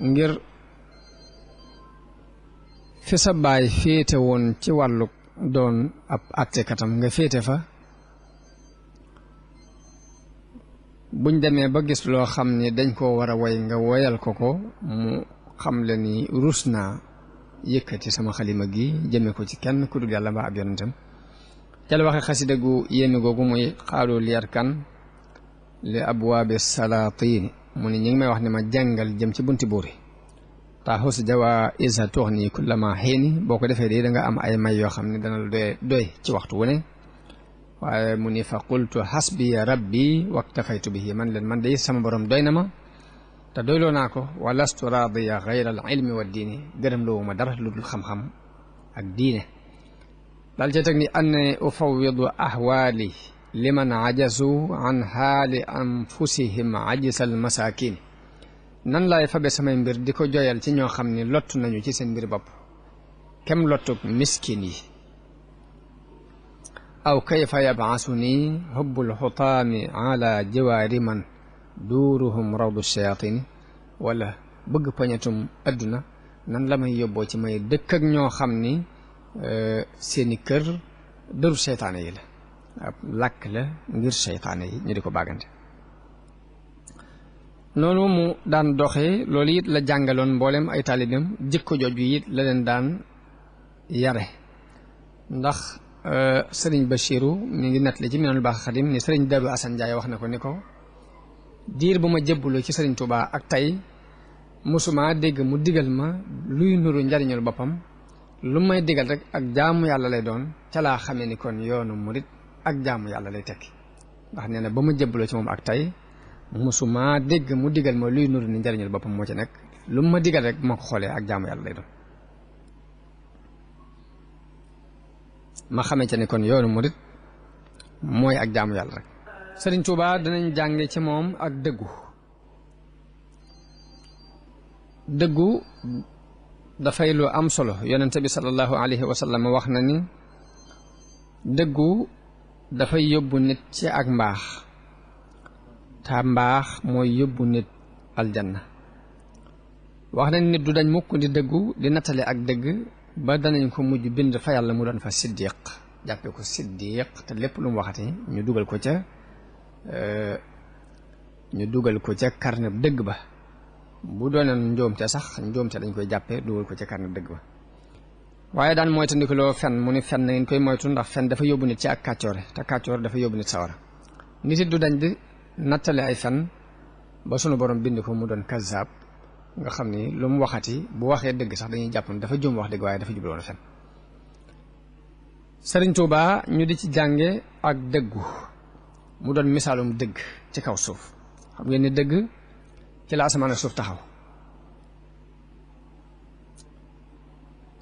B: ngir fi sa baay féete woon ci wàllu doon ab attekatam nga féete fa buñ demee ba gis loo xam ne dañ koo war a woy nga woyal ko mu xam le ni rus naa yëkkati sama xalima gi jëme ko ci kenn ku dul yàlla mbaa ab yonentam ca la waxe xasida gu yéeme googu muy xaalu liyar kan li abwaabi salaatini mu ni ñi ngi may wax ne ma jàngal jëm ci bunti buuri taaxus jawa isa toox nii kullama xiini boo ko defee de da nga am ay may yoo xam ne dana la doy ci waxtu wu ne waaye mu ni fa qultu xasbiya rabbi waktafaytu bihi man leen man day sama borom doy na ma te doyloo naa ko wa lastu raadiya gayra al ilmi wa diini gërëm loowu ma dara lu dul xam-xam ak diine daal ca teg ni anne ufawidu ahwaali liman ajazu an haali anfusihim ajisal masaakin nan laay fabe samay mbir di ko joyal ci ñoo xam ni lott nañu ci seen mbir bopp kem lottuk miskin yi aw kayfa yabaasu nii hubbul xutaami ala jiwaari man duuruhum rawdu shayatini wala bëgg pañatum adduna nan la may yóbboo ci may dëkk ak ñoo xam ni seeni kër dëru seytaane yi la ab làkk la ngir seytaane yi ñu di ko bàggante noonu mu daan doxee loolu it la jàngaloon mboolem ay taalibeem jikko jooju it la leen daan yare ndax sëriñ Bachiru mi ngi nettali ci Minanul Baaxil Xadim ni sëriñ Daru Asan Njaay wax na ko ni ko diir bu ma jébbaloo ci sëriñ Tuubaa ak tey musuma dégg mu digal ma luy nuru njariñul boppam lu may digal rek ak jaamu yàlla lay doon ca laa xamee ni kon yoonu murit ak jaamu yàlla lay tekki ndax nee na ba ma jébbaloo ci moom ak tey musuma dégg mu digal ma luy nuru ni njariñul boppam moo ci nekk lu ma digal rek ma ko xoolee ak jaamu yàlla lay doon ma xamee ca ni kon yoonu murit mooy ak jaamu yàlla rek Sëriñ Tuubaa danañ jànge ci moom ak dëggu dafay lu am solo yonente bi sallallahu alayhi wa sallam wax na ni dëggu dafay yóbbu nit ci ak mbaax te mbaax mooy yóbbu nit aljanna wax na nit du dañ mukk di dëggu di nattale ak dëgg ba danañ ko mujj bind fa yàlla mu doon fa siddiq jàppee ko siddiq te lépp lu mu waxati ñu dugal ko ca karneb dëgg ba bu doonoon njoomte sax njoomte dañ koy jàppee dugal ko ca karneb dëgg ba waaye daan moytandikuloo fen mu ni fen na ngeen koy moytu ndax fen dafa yóbbu nit ci ak kàccoore te kàccoor dafa yóbbu nit sawara nit it du dañ di nattale ay fen ba sunu borom bind ko mu doon kazaab nga xam ni lu mu waxati bu waxee dëgg sax dañuy jàpp ne dafa juum wax dëgg waaye dafa jubloon a fen Sëriñ Tuubaa ñu di ci jànge ak dëggu mu doon misaalum dëgg ci kaw suuf xam ngeen ni dëgg ci la asamaan ak suuf taxaw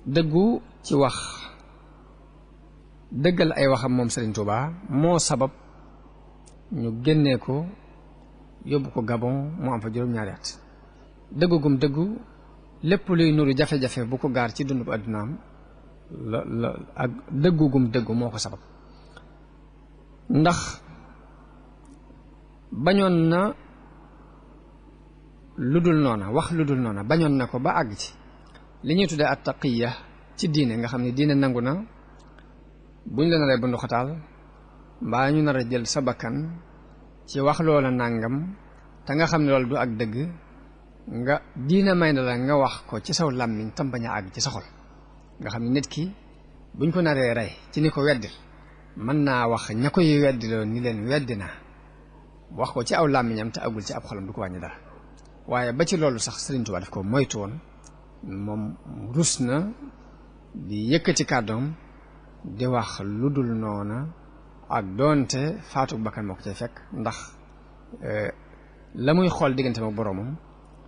B: dëggu ci wax dëggal ay waxam moom Sëriñ Tuubaa moo sabab ñu génnee ko yóbbu ko Gabon mu am fa juróom-ñaari at dëggu gum dëggu lépp luy nuru jafe-jafe bu ko gaar ci dund bu àddunaam la ak dëggu gum dëggu moo ko sabab ndax bañoon na lu dul noona wax lu dul noona bañoon na ko ba àgg ci li ñuy tuddee at taqiya ci diine nga xam ne diine nangu na buñ la naree bundu xataal mbaa ñu nar a jël sa bakkan ci wax loola nàngam te nga xam ne loolu du ak dëgg nga diine may na la nga wax ko ci saw làmmiñ tam bañ a àgg ci sa xol nga xam ne nit ki buñ ko naree rey ci ni ko weddil mën naa wax ña koy weddiloo ni leen weddi naa wax ko ci aw làmmiñam te agul ci ab xolam du ko wàññi dara waaye ba ci loolu sax Sëriñ Tuubaa daf ko moytu woon moom rus na di yëkkati kàddoom di wax lu dul noona ak doonte faatu bakkan moo ko cay fekk ndax la muy xool diggante ak boroomam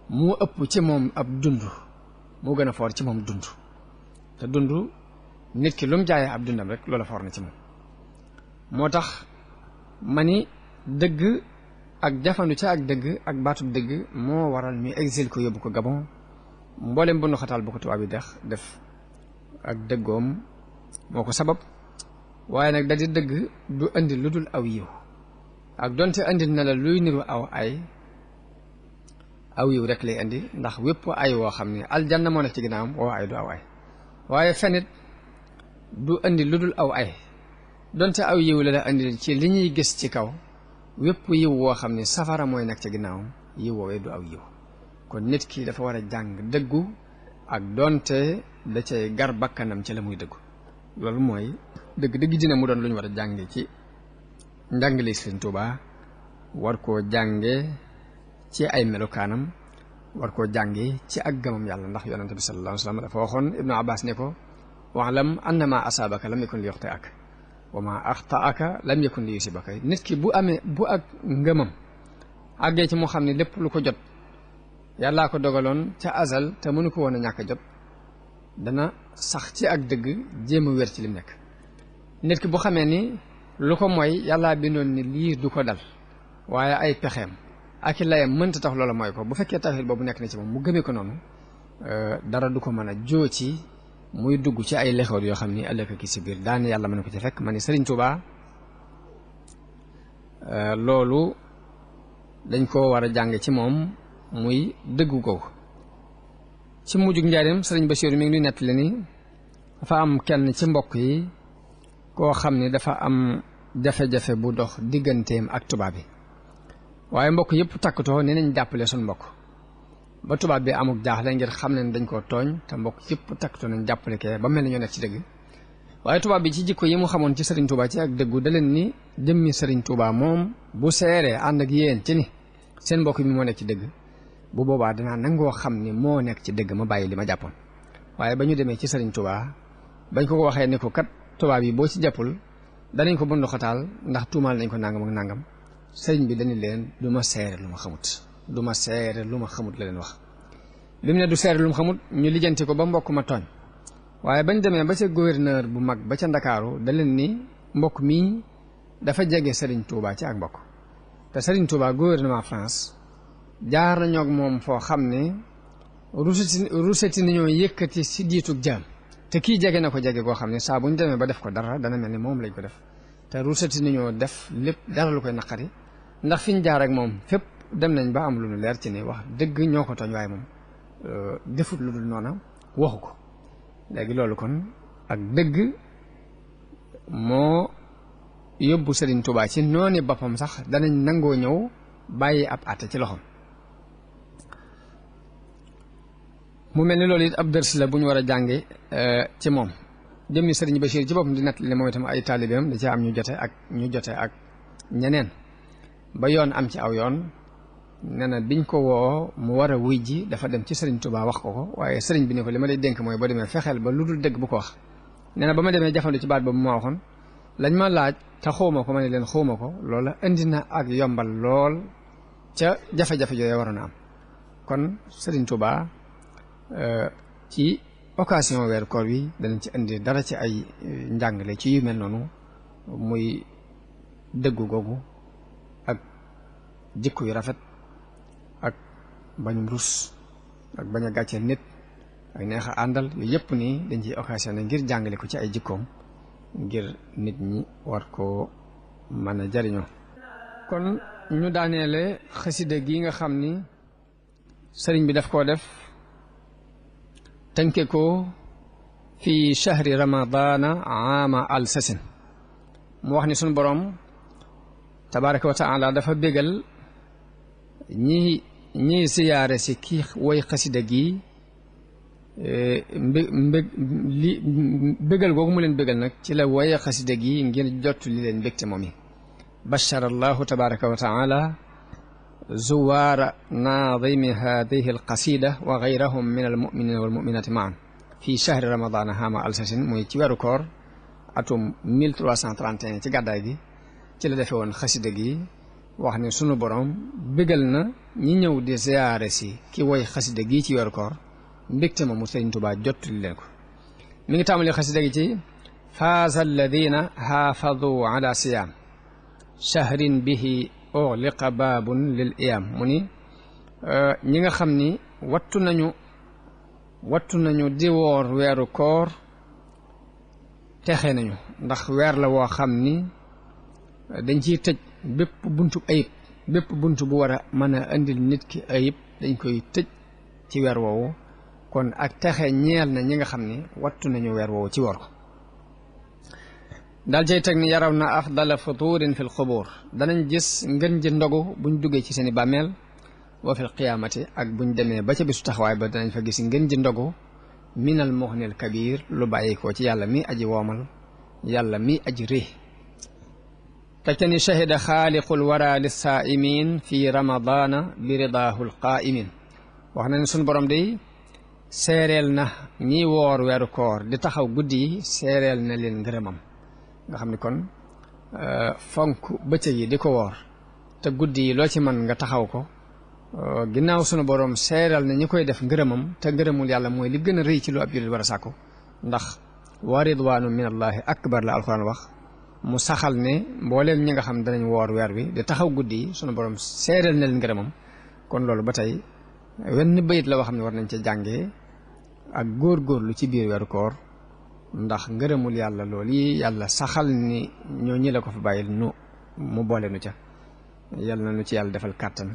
B: moo ëpp ci moom ab dund moo gën a foor ci moom dund te dund nit ki lu mu jaayee ab dundam rek loola foor na ci moom moo tax ma ni dëgg ak jafandu ca ak dëgg ak baatub dëgg moo waral ñu exil ko yóbbu ko Gabon mboolem bu nu xataal bu ko tubaab yi def ak dëggoom moo ko sabab waaye nag da di dëgg du indi lu dul aw yiw ak donte indi na la luy niru aw yiw rek lay indi ndax wépp ay woo xam ne aljanna moo nekk ci ginnaawam woo ay du aw ay waaye fenit du andi lu dul aw ay donte aw yiw la andi ci li ñuy gis ci kaw wépp yiw woo xam ne safara mooy nekk ci ginnaawam yiw woowee du aw yiw kon nit ki dafa war a jàng dëggu ak donte da cay gar bakkanam ci la muy dëggu loolu mooy dëgg dina mu doon lu ñu war a jànge ci njàngale Sëriñ Tuubaa war koo jànge ci ay melokaanam war koo jànge ci ak gëmam yàlla ndax yonente bi sallallahu alayhi wa sallam dafa waxoon Ibnu Abbas ne ko wa'lam anna ma asaabaka lam yakun li yuxti'aka wa ma axta'aka lam yakun li yusibaka nit ki bu ak ngëmam àggee ci mu xam ne lépp lu ko jot yàllaa ko dogaloon ca azal te mënu ko woon a ñàkk a jot dana sax ci ak dëgg jéem a wér ci lim nekk nit ki bu xamee ni lu ko mooy yàllaa bindoon ni lii du ko dal waaye ay pexeem ak i layam mënta tax loola mooy ko bu fekkee tawhid boobu nekk na ci moom mu gëmee ko noonu dara du ko mën a joo ci muy dugg ci ay lexoor yoo xam ni ëllëg ki si biir daan yàlla mën ko ci fekk ma ni Sëriñ Tuubaa loolu dañ ko war a jàng ci moom muy dëggu googu ci mujjug njaareem Sëriñ Basiiru mi ngi nuy nettali ni dafa am kenn ci mbokk yi koo xam ni dafa am jafe-jafe bu dox digganteem ak tubaab bi waaye mbokk yëpp takkatoo ni nañ jàppale suñ mbokk ba tubaab bi amuk jaaxle ngir xam ne dañ koo tooñ te mbokk yëpp takkatoo nañ jàppale kee ba mel ni ñoo nekk ci dëgg waaye tubaab bi ci jikko yi mu xamoon ci Sëriñ Tuubaa ci ak dëggu da leen ni jëmmi Sëriñ Tuubaa moom bu seeree ànd ak yéen ci ni seen mbokk mi moo nekk ci dëgg bu boobaa danaa nangoo xam ni moo nekk ci dëgg ma bàyyi li ma jàppoon waaye ba ñu demee ci Sëriñ Tuubaa bañ ko waxee ne ko kat tubaab yi boo ci jàppul danañ ko bundu xataal ndax tuumaal nañ ko nangam ak nangam sëriñ bi dañu leen du ma seere lu ma xamut du ma seere lu ma xamut la leen wax bi mu ne du seere lu ma xamut ñu lijjanti ko ba mbokk ma tooñ waaye bañ demee ba ca gouverneur bu mag ba ca Ndakaaru da leen ni mbokk mii dafa jege Sëriñ Tuubaa ci ak mbokk te Sëriñ Tuubaa gouvernement France jaar nañoo ak moom foo xam ne ruseti nañoo yëkkati si diitug jaam te kii jege na ko jege koo xam ne saa bu ñu demee ba def ko dara dana mel ni moom lañ ko def te ruseti nañoo def lépp dara lu koy naqari ndax fi ñu jaar ak moom fépp dem nañ ba am lu nu leer ci ne wax dëgg ñoo ko tooñ waaye moom defut lu dul noona waxu ko léegi loolu kon ak dëgg moo yóbbu Sëriñ Tuubaa ci nooni boppam sax danañ nangoo ñëw bàyyi ab àtte ci loxoom mu mel ni loolu it ab dërs la bu ñu war a jànge ci moom jëmmi Sëriñ Bachir ci boppam di nettali moom itam ay taalibeem da ci am ñu jote ak ñeneen ba yoon am ci aw yoon nee na biñ ko woo mu war a wuy ji dafa dem ci Sëriñ Tuubaa wax ko waaye sëriñ bi ne ko li ma lay dénk mooy boo demee fexeel ba lu dul dëgg bu ko wax nee na ba ma demee jafandu ci baat boobu ma waxoon lañ ma laaj te xawma ko ma ne leen xawma ko loola indi na ak yombal lool ca jafe-jafe yooyu waroon a am kon Sëriñ Tuubaa ci occasion weeru koor wi danañ ci indi dara ci ay njàngale ci yu mel noonu muy dëggu googu ak jikko yu rafet ak bañum rus ak bañ a gàcceel nit ak neex a àndal yooyu yëpp nii dañ ciy occasionné ngir jàngale ko ci ay jikkoom ngir nit ñi war koo mën a jariñoo kon ñu daaneele xasida gi nga xam ni sëriñ bi daf koo def tënke ko fi shahri ramadana aama al sasin mu wax ni sunu boroom tabaraka wa taala dafa bégal ñi siyaare si kii woy xasida gi bégal googu mu leen bégal nag ci la woye xasida gi ngir jot li leen mbégte moom yi bashara allahu tabaraka wa taala zuwaara naadimi hadihi alqasida wa gayrahum min almuminina walmuminati maan fi shahri ramadana hama alsasin muy ci weeru koor atum 1331 ci gàddaay gi ci la defe woon xasida gi wax ne sunu borom bégal na ñi ñëw di ziyaare si ki woy xasida gi ci weeru koor mbégte moomu Sëriñ Tuubaa jottali leen ko mi ngi tàmbali xasida gi ci faaza alladina xaafadu ala siyaam shahrin bihi ughliqa baabun lil iyaam mu ni ñi nga xam ni wattu nañu di woor weeru koor texe nañu ndax weer la woo xam ni dañ ciy tëj bépp buntu ayib bépp buntu bu war a mën a indil nit ki ayib dañ koy tëj ci weer woowu kon ak texe ñeel na ñi nga xam ni wattu nañu weer woowu ci woor ko daal cay teg ni yaraw na afdala futurin fi lxubur danañ gis ngën ji ndogu buñ duggee ci seeni bàmmeel wa fi lqiyaamati ak buñ demee ba ca bisu taxawaay ba danañ fa gis ngën ji ndogu minal muxnil kabir lu bàyyi ko ci yàlla mi aji woomal yàlla mi aji rëy te ca ni shahida xaaliqul wara lissaa'imin fi ramadana bi ridaahu lqaa'imin wax na ne suñ borom day seereel na ñi woor weeru koor di taxaw guddi yi seereel na leen ngërëmam nga xam ne kon fonk bëccëg yi di ko woor te guddi yi loo ci man nga taxaw ko ginnaaw sunu borom seeral na ñi koy def ngërëmam te ngërëmul yàlla mooy li gën a rëy ci lu ab jullit war a sàkku ndax wa ridwaanu min allahi akbar la alquran wax mu saxal ne mbooleem ñi nga xam danañ woor weer wi di taxaw guddi yi sunu borom seeral na leen ngërëmam kon loolu ba tey wenn bayit la woo xam ne war nañ ca jàngee ak góorgóorlu ci biir weeru koor ndax ngërëmul yàlla loolu yi yàlla saxal ni ñoo ñi la ko fa bàyyil mu boole nu ca yàlla na nu ci yàlla defal kàttan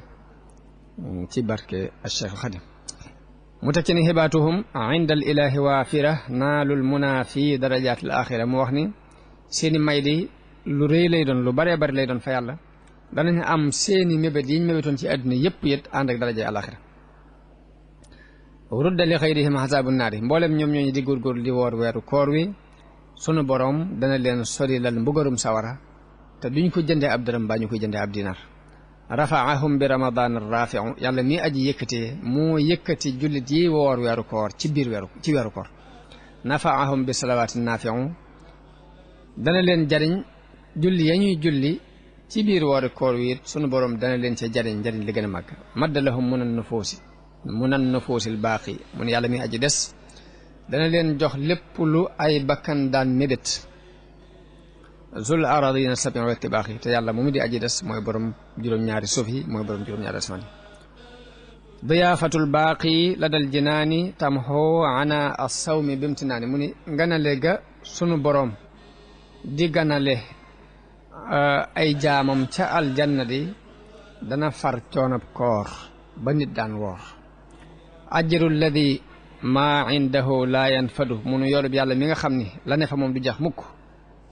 B: ci barke Cheikh Xadim mu tekki ni xibaatuhum inda al ilahi waafira naalul muna fi darajaat al axira mu wax ni seeni may di lu rëy lay doon lu baree bari lay doon fa yàlla danañ am seeni mébét yiñ mébétoon ci àdduna yëpp it ànd ak daraja al axira rudda li xayrihim xasaabu naari mboolem ñoom ñooñu di góorgóorlu di woor weeru koor wi sunu borom dana leen sori lal mbugarum sawara te duñ ko jëndee ab dërëm baa ñu koy jëndee ab dinar rafaahum bi ramadan rafiu yàlla mi aji yëkkatee moo yëkkati jullit yi woor weeru koor ci weeru koor nafaahum bi salawaati nafiu dana leen jariñ julli ya ñuy julli ci biir weeru koor wi it sunu borom dana leen ca jariñ li gën a màgg madda lahum munan nufuusil baaqi mu ne yàlla mi aji des dana leen jox lépp lu ay bakkan daan mébét zul aradina sabi wa tibaax yi te yàlla mu di aji des mooy borom juróom-ñaari suuf yi mooy borom juróom-ñaari asmaan yi diyaafatul baaqi la dal jinaani tamxo ana assawmi bimtinaani mu ni ganale ga sunu borom di ganale ay jaamam ca aljanna di dana far coonab koor ba nit daan woor ajru alladi maa indahu laa yanfadu munu yoolub yàlla mi nga xam ni la ne fa moom du jax mukk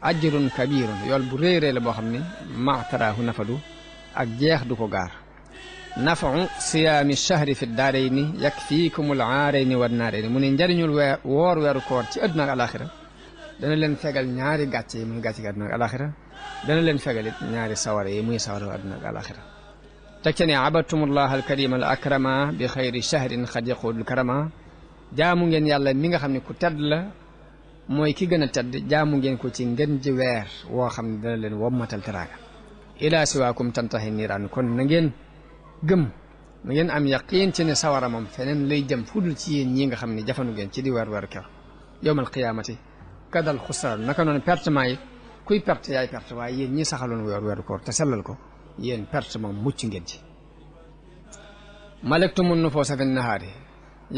B: ajrun kabirun yool bu réy réy la boo xam ne maataraahu nafadu ak jeex du ko gaar nafau siyaami shahri fi daarayni yakfiikumul aarayni wa naarayni mu ne njariñul woor weeru koor ci àdduna ak alaxira dana leen fegal ñaari gàcce yi muy gàcce gi àdduna ak alaxira dana leen fegal it ñaari sawara yi muy sawara àdduna ak alaxira teg ca ne abadtumullah alkarima al akrama bi xayri shahrin xad yaqudul karama jaamu ngeen yàlla mi nga xam ne ku tedd la mooy ki gën a tedd jaamu ngeen ko ci ngën ji weer woo xam ne dana leen wommatal teraanga ilaa siwaakum tantahi niiraan kon na ngeen gëm na ngeen am yaqiin ci ne sawara moom feneen lay jëm fudul ci yéen ñi nga xam ne jafandu ngeen ci di weer kew yowmal qiyaamati kadal xusraan naka noonu pertement yi kuy perte yaay perte waaye yéen ñi saxaloon weeru koor te sellal ko yéen perte moom mucc ngeen ci malektumun nufuusa fi nahaari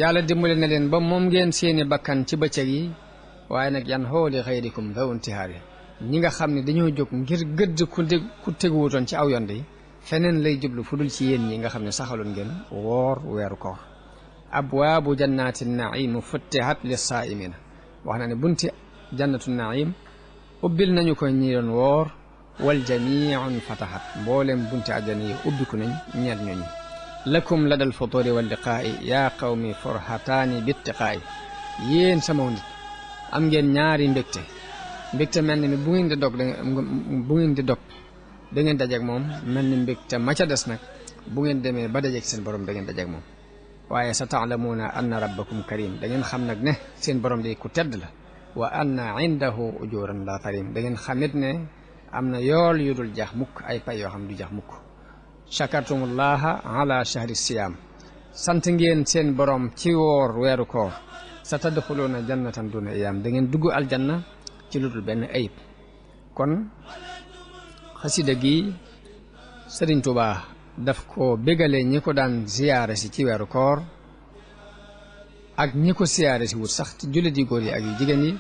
B: yàlla dimbale na leen ba moom ngeen seeni bakkan ci bëccëg yi waaye nag yan xooli xayrikum daw intihaari ñi nga xam ne dañoo jóg ngir gëdd ku teguwutoon ci aw yoon de feneen lay jublu fu dul ci yéen ñi nga xam ne saxaloon ngeen woor weeru koor abwaabu jannati naim futtihat lissaaimina wax na ne bunti jannatu naim ubbil nañu ko ñi doon woor wal jamiun fatahat mboolem bunti àjjana yi ubbiku nañ ñeet ñooñu lakum ladal futuri wal liqaa'i yaa qawmi forhataani bittiqaa'i yéen sama nit am ngeen ñaari mbégte mel ni bu ngeen di dog da ngeen dajeeg moom mel ni mbégte ma ca des nag bu ngeen demee ba dajeeg seen borom da ngeen dajeeg moom waaye sa taalamuuna anna rabbakum karim da ngeen xam nag ne seen borom di ku tedd la wa anna indahu ujuran la tarim da ngeen xamit ne am na yool yu dul jax mukk ay pay yoo xam du jax mukk chakartumullaha ala shahri siyaam sant ngeen seen borom ci woor weeru koor sa tadxuluuna jannatan duna iyaam da ngeen dugg aljanna ci lu dul benn ayib kon xasida gi Sëriñ Tuubaa daf ko bégalee ñi ko daan ziyaare si ci weeru koor ak ñi ko siyaare si wut sax ci jullit yi góor yi ak yu jigéen yi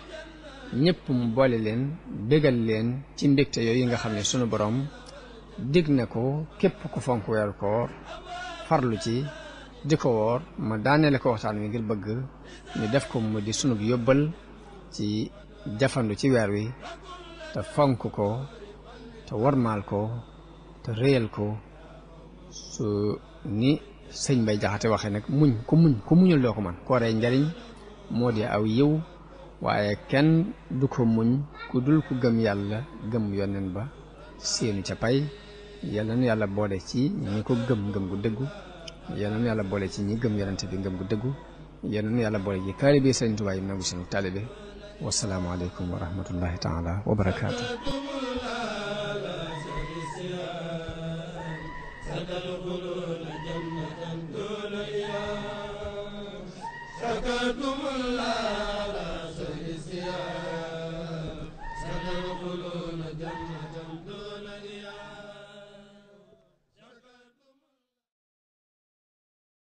B: ñëpp mu boole leen bégal leen ci mbégte yooyu nga xam ne sunu borom dig na ko képp ku fonk weeru koor farlu ci di ko woor ma daanele ko waxtaan wi ngir bëgg ñu def ko mu di sunub yóbbal ci jafandu ci weer wi te fonk ko te warmaal ko te réyal ko su ni sëñ Bay Jaxate waxee nag ku muñul doo ko man kooree njariñ moo di aw yiw waaye kenn du ko muñ ku dul ku gëm yàlla gëm yonen ba seenu ca pay yal na nu yàlla boole ci ñi ko gëm gu dëggu yal na nu yàlla boole ci ñi gëm yonente bi ngëm gu dëggu yal na nu yàlla boole ci taalibe Sëriñ Tuubaa yi nangu seen taalibe wasalaamu aleykum wa rahmatullahi taala wa barakaatu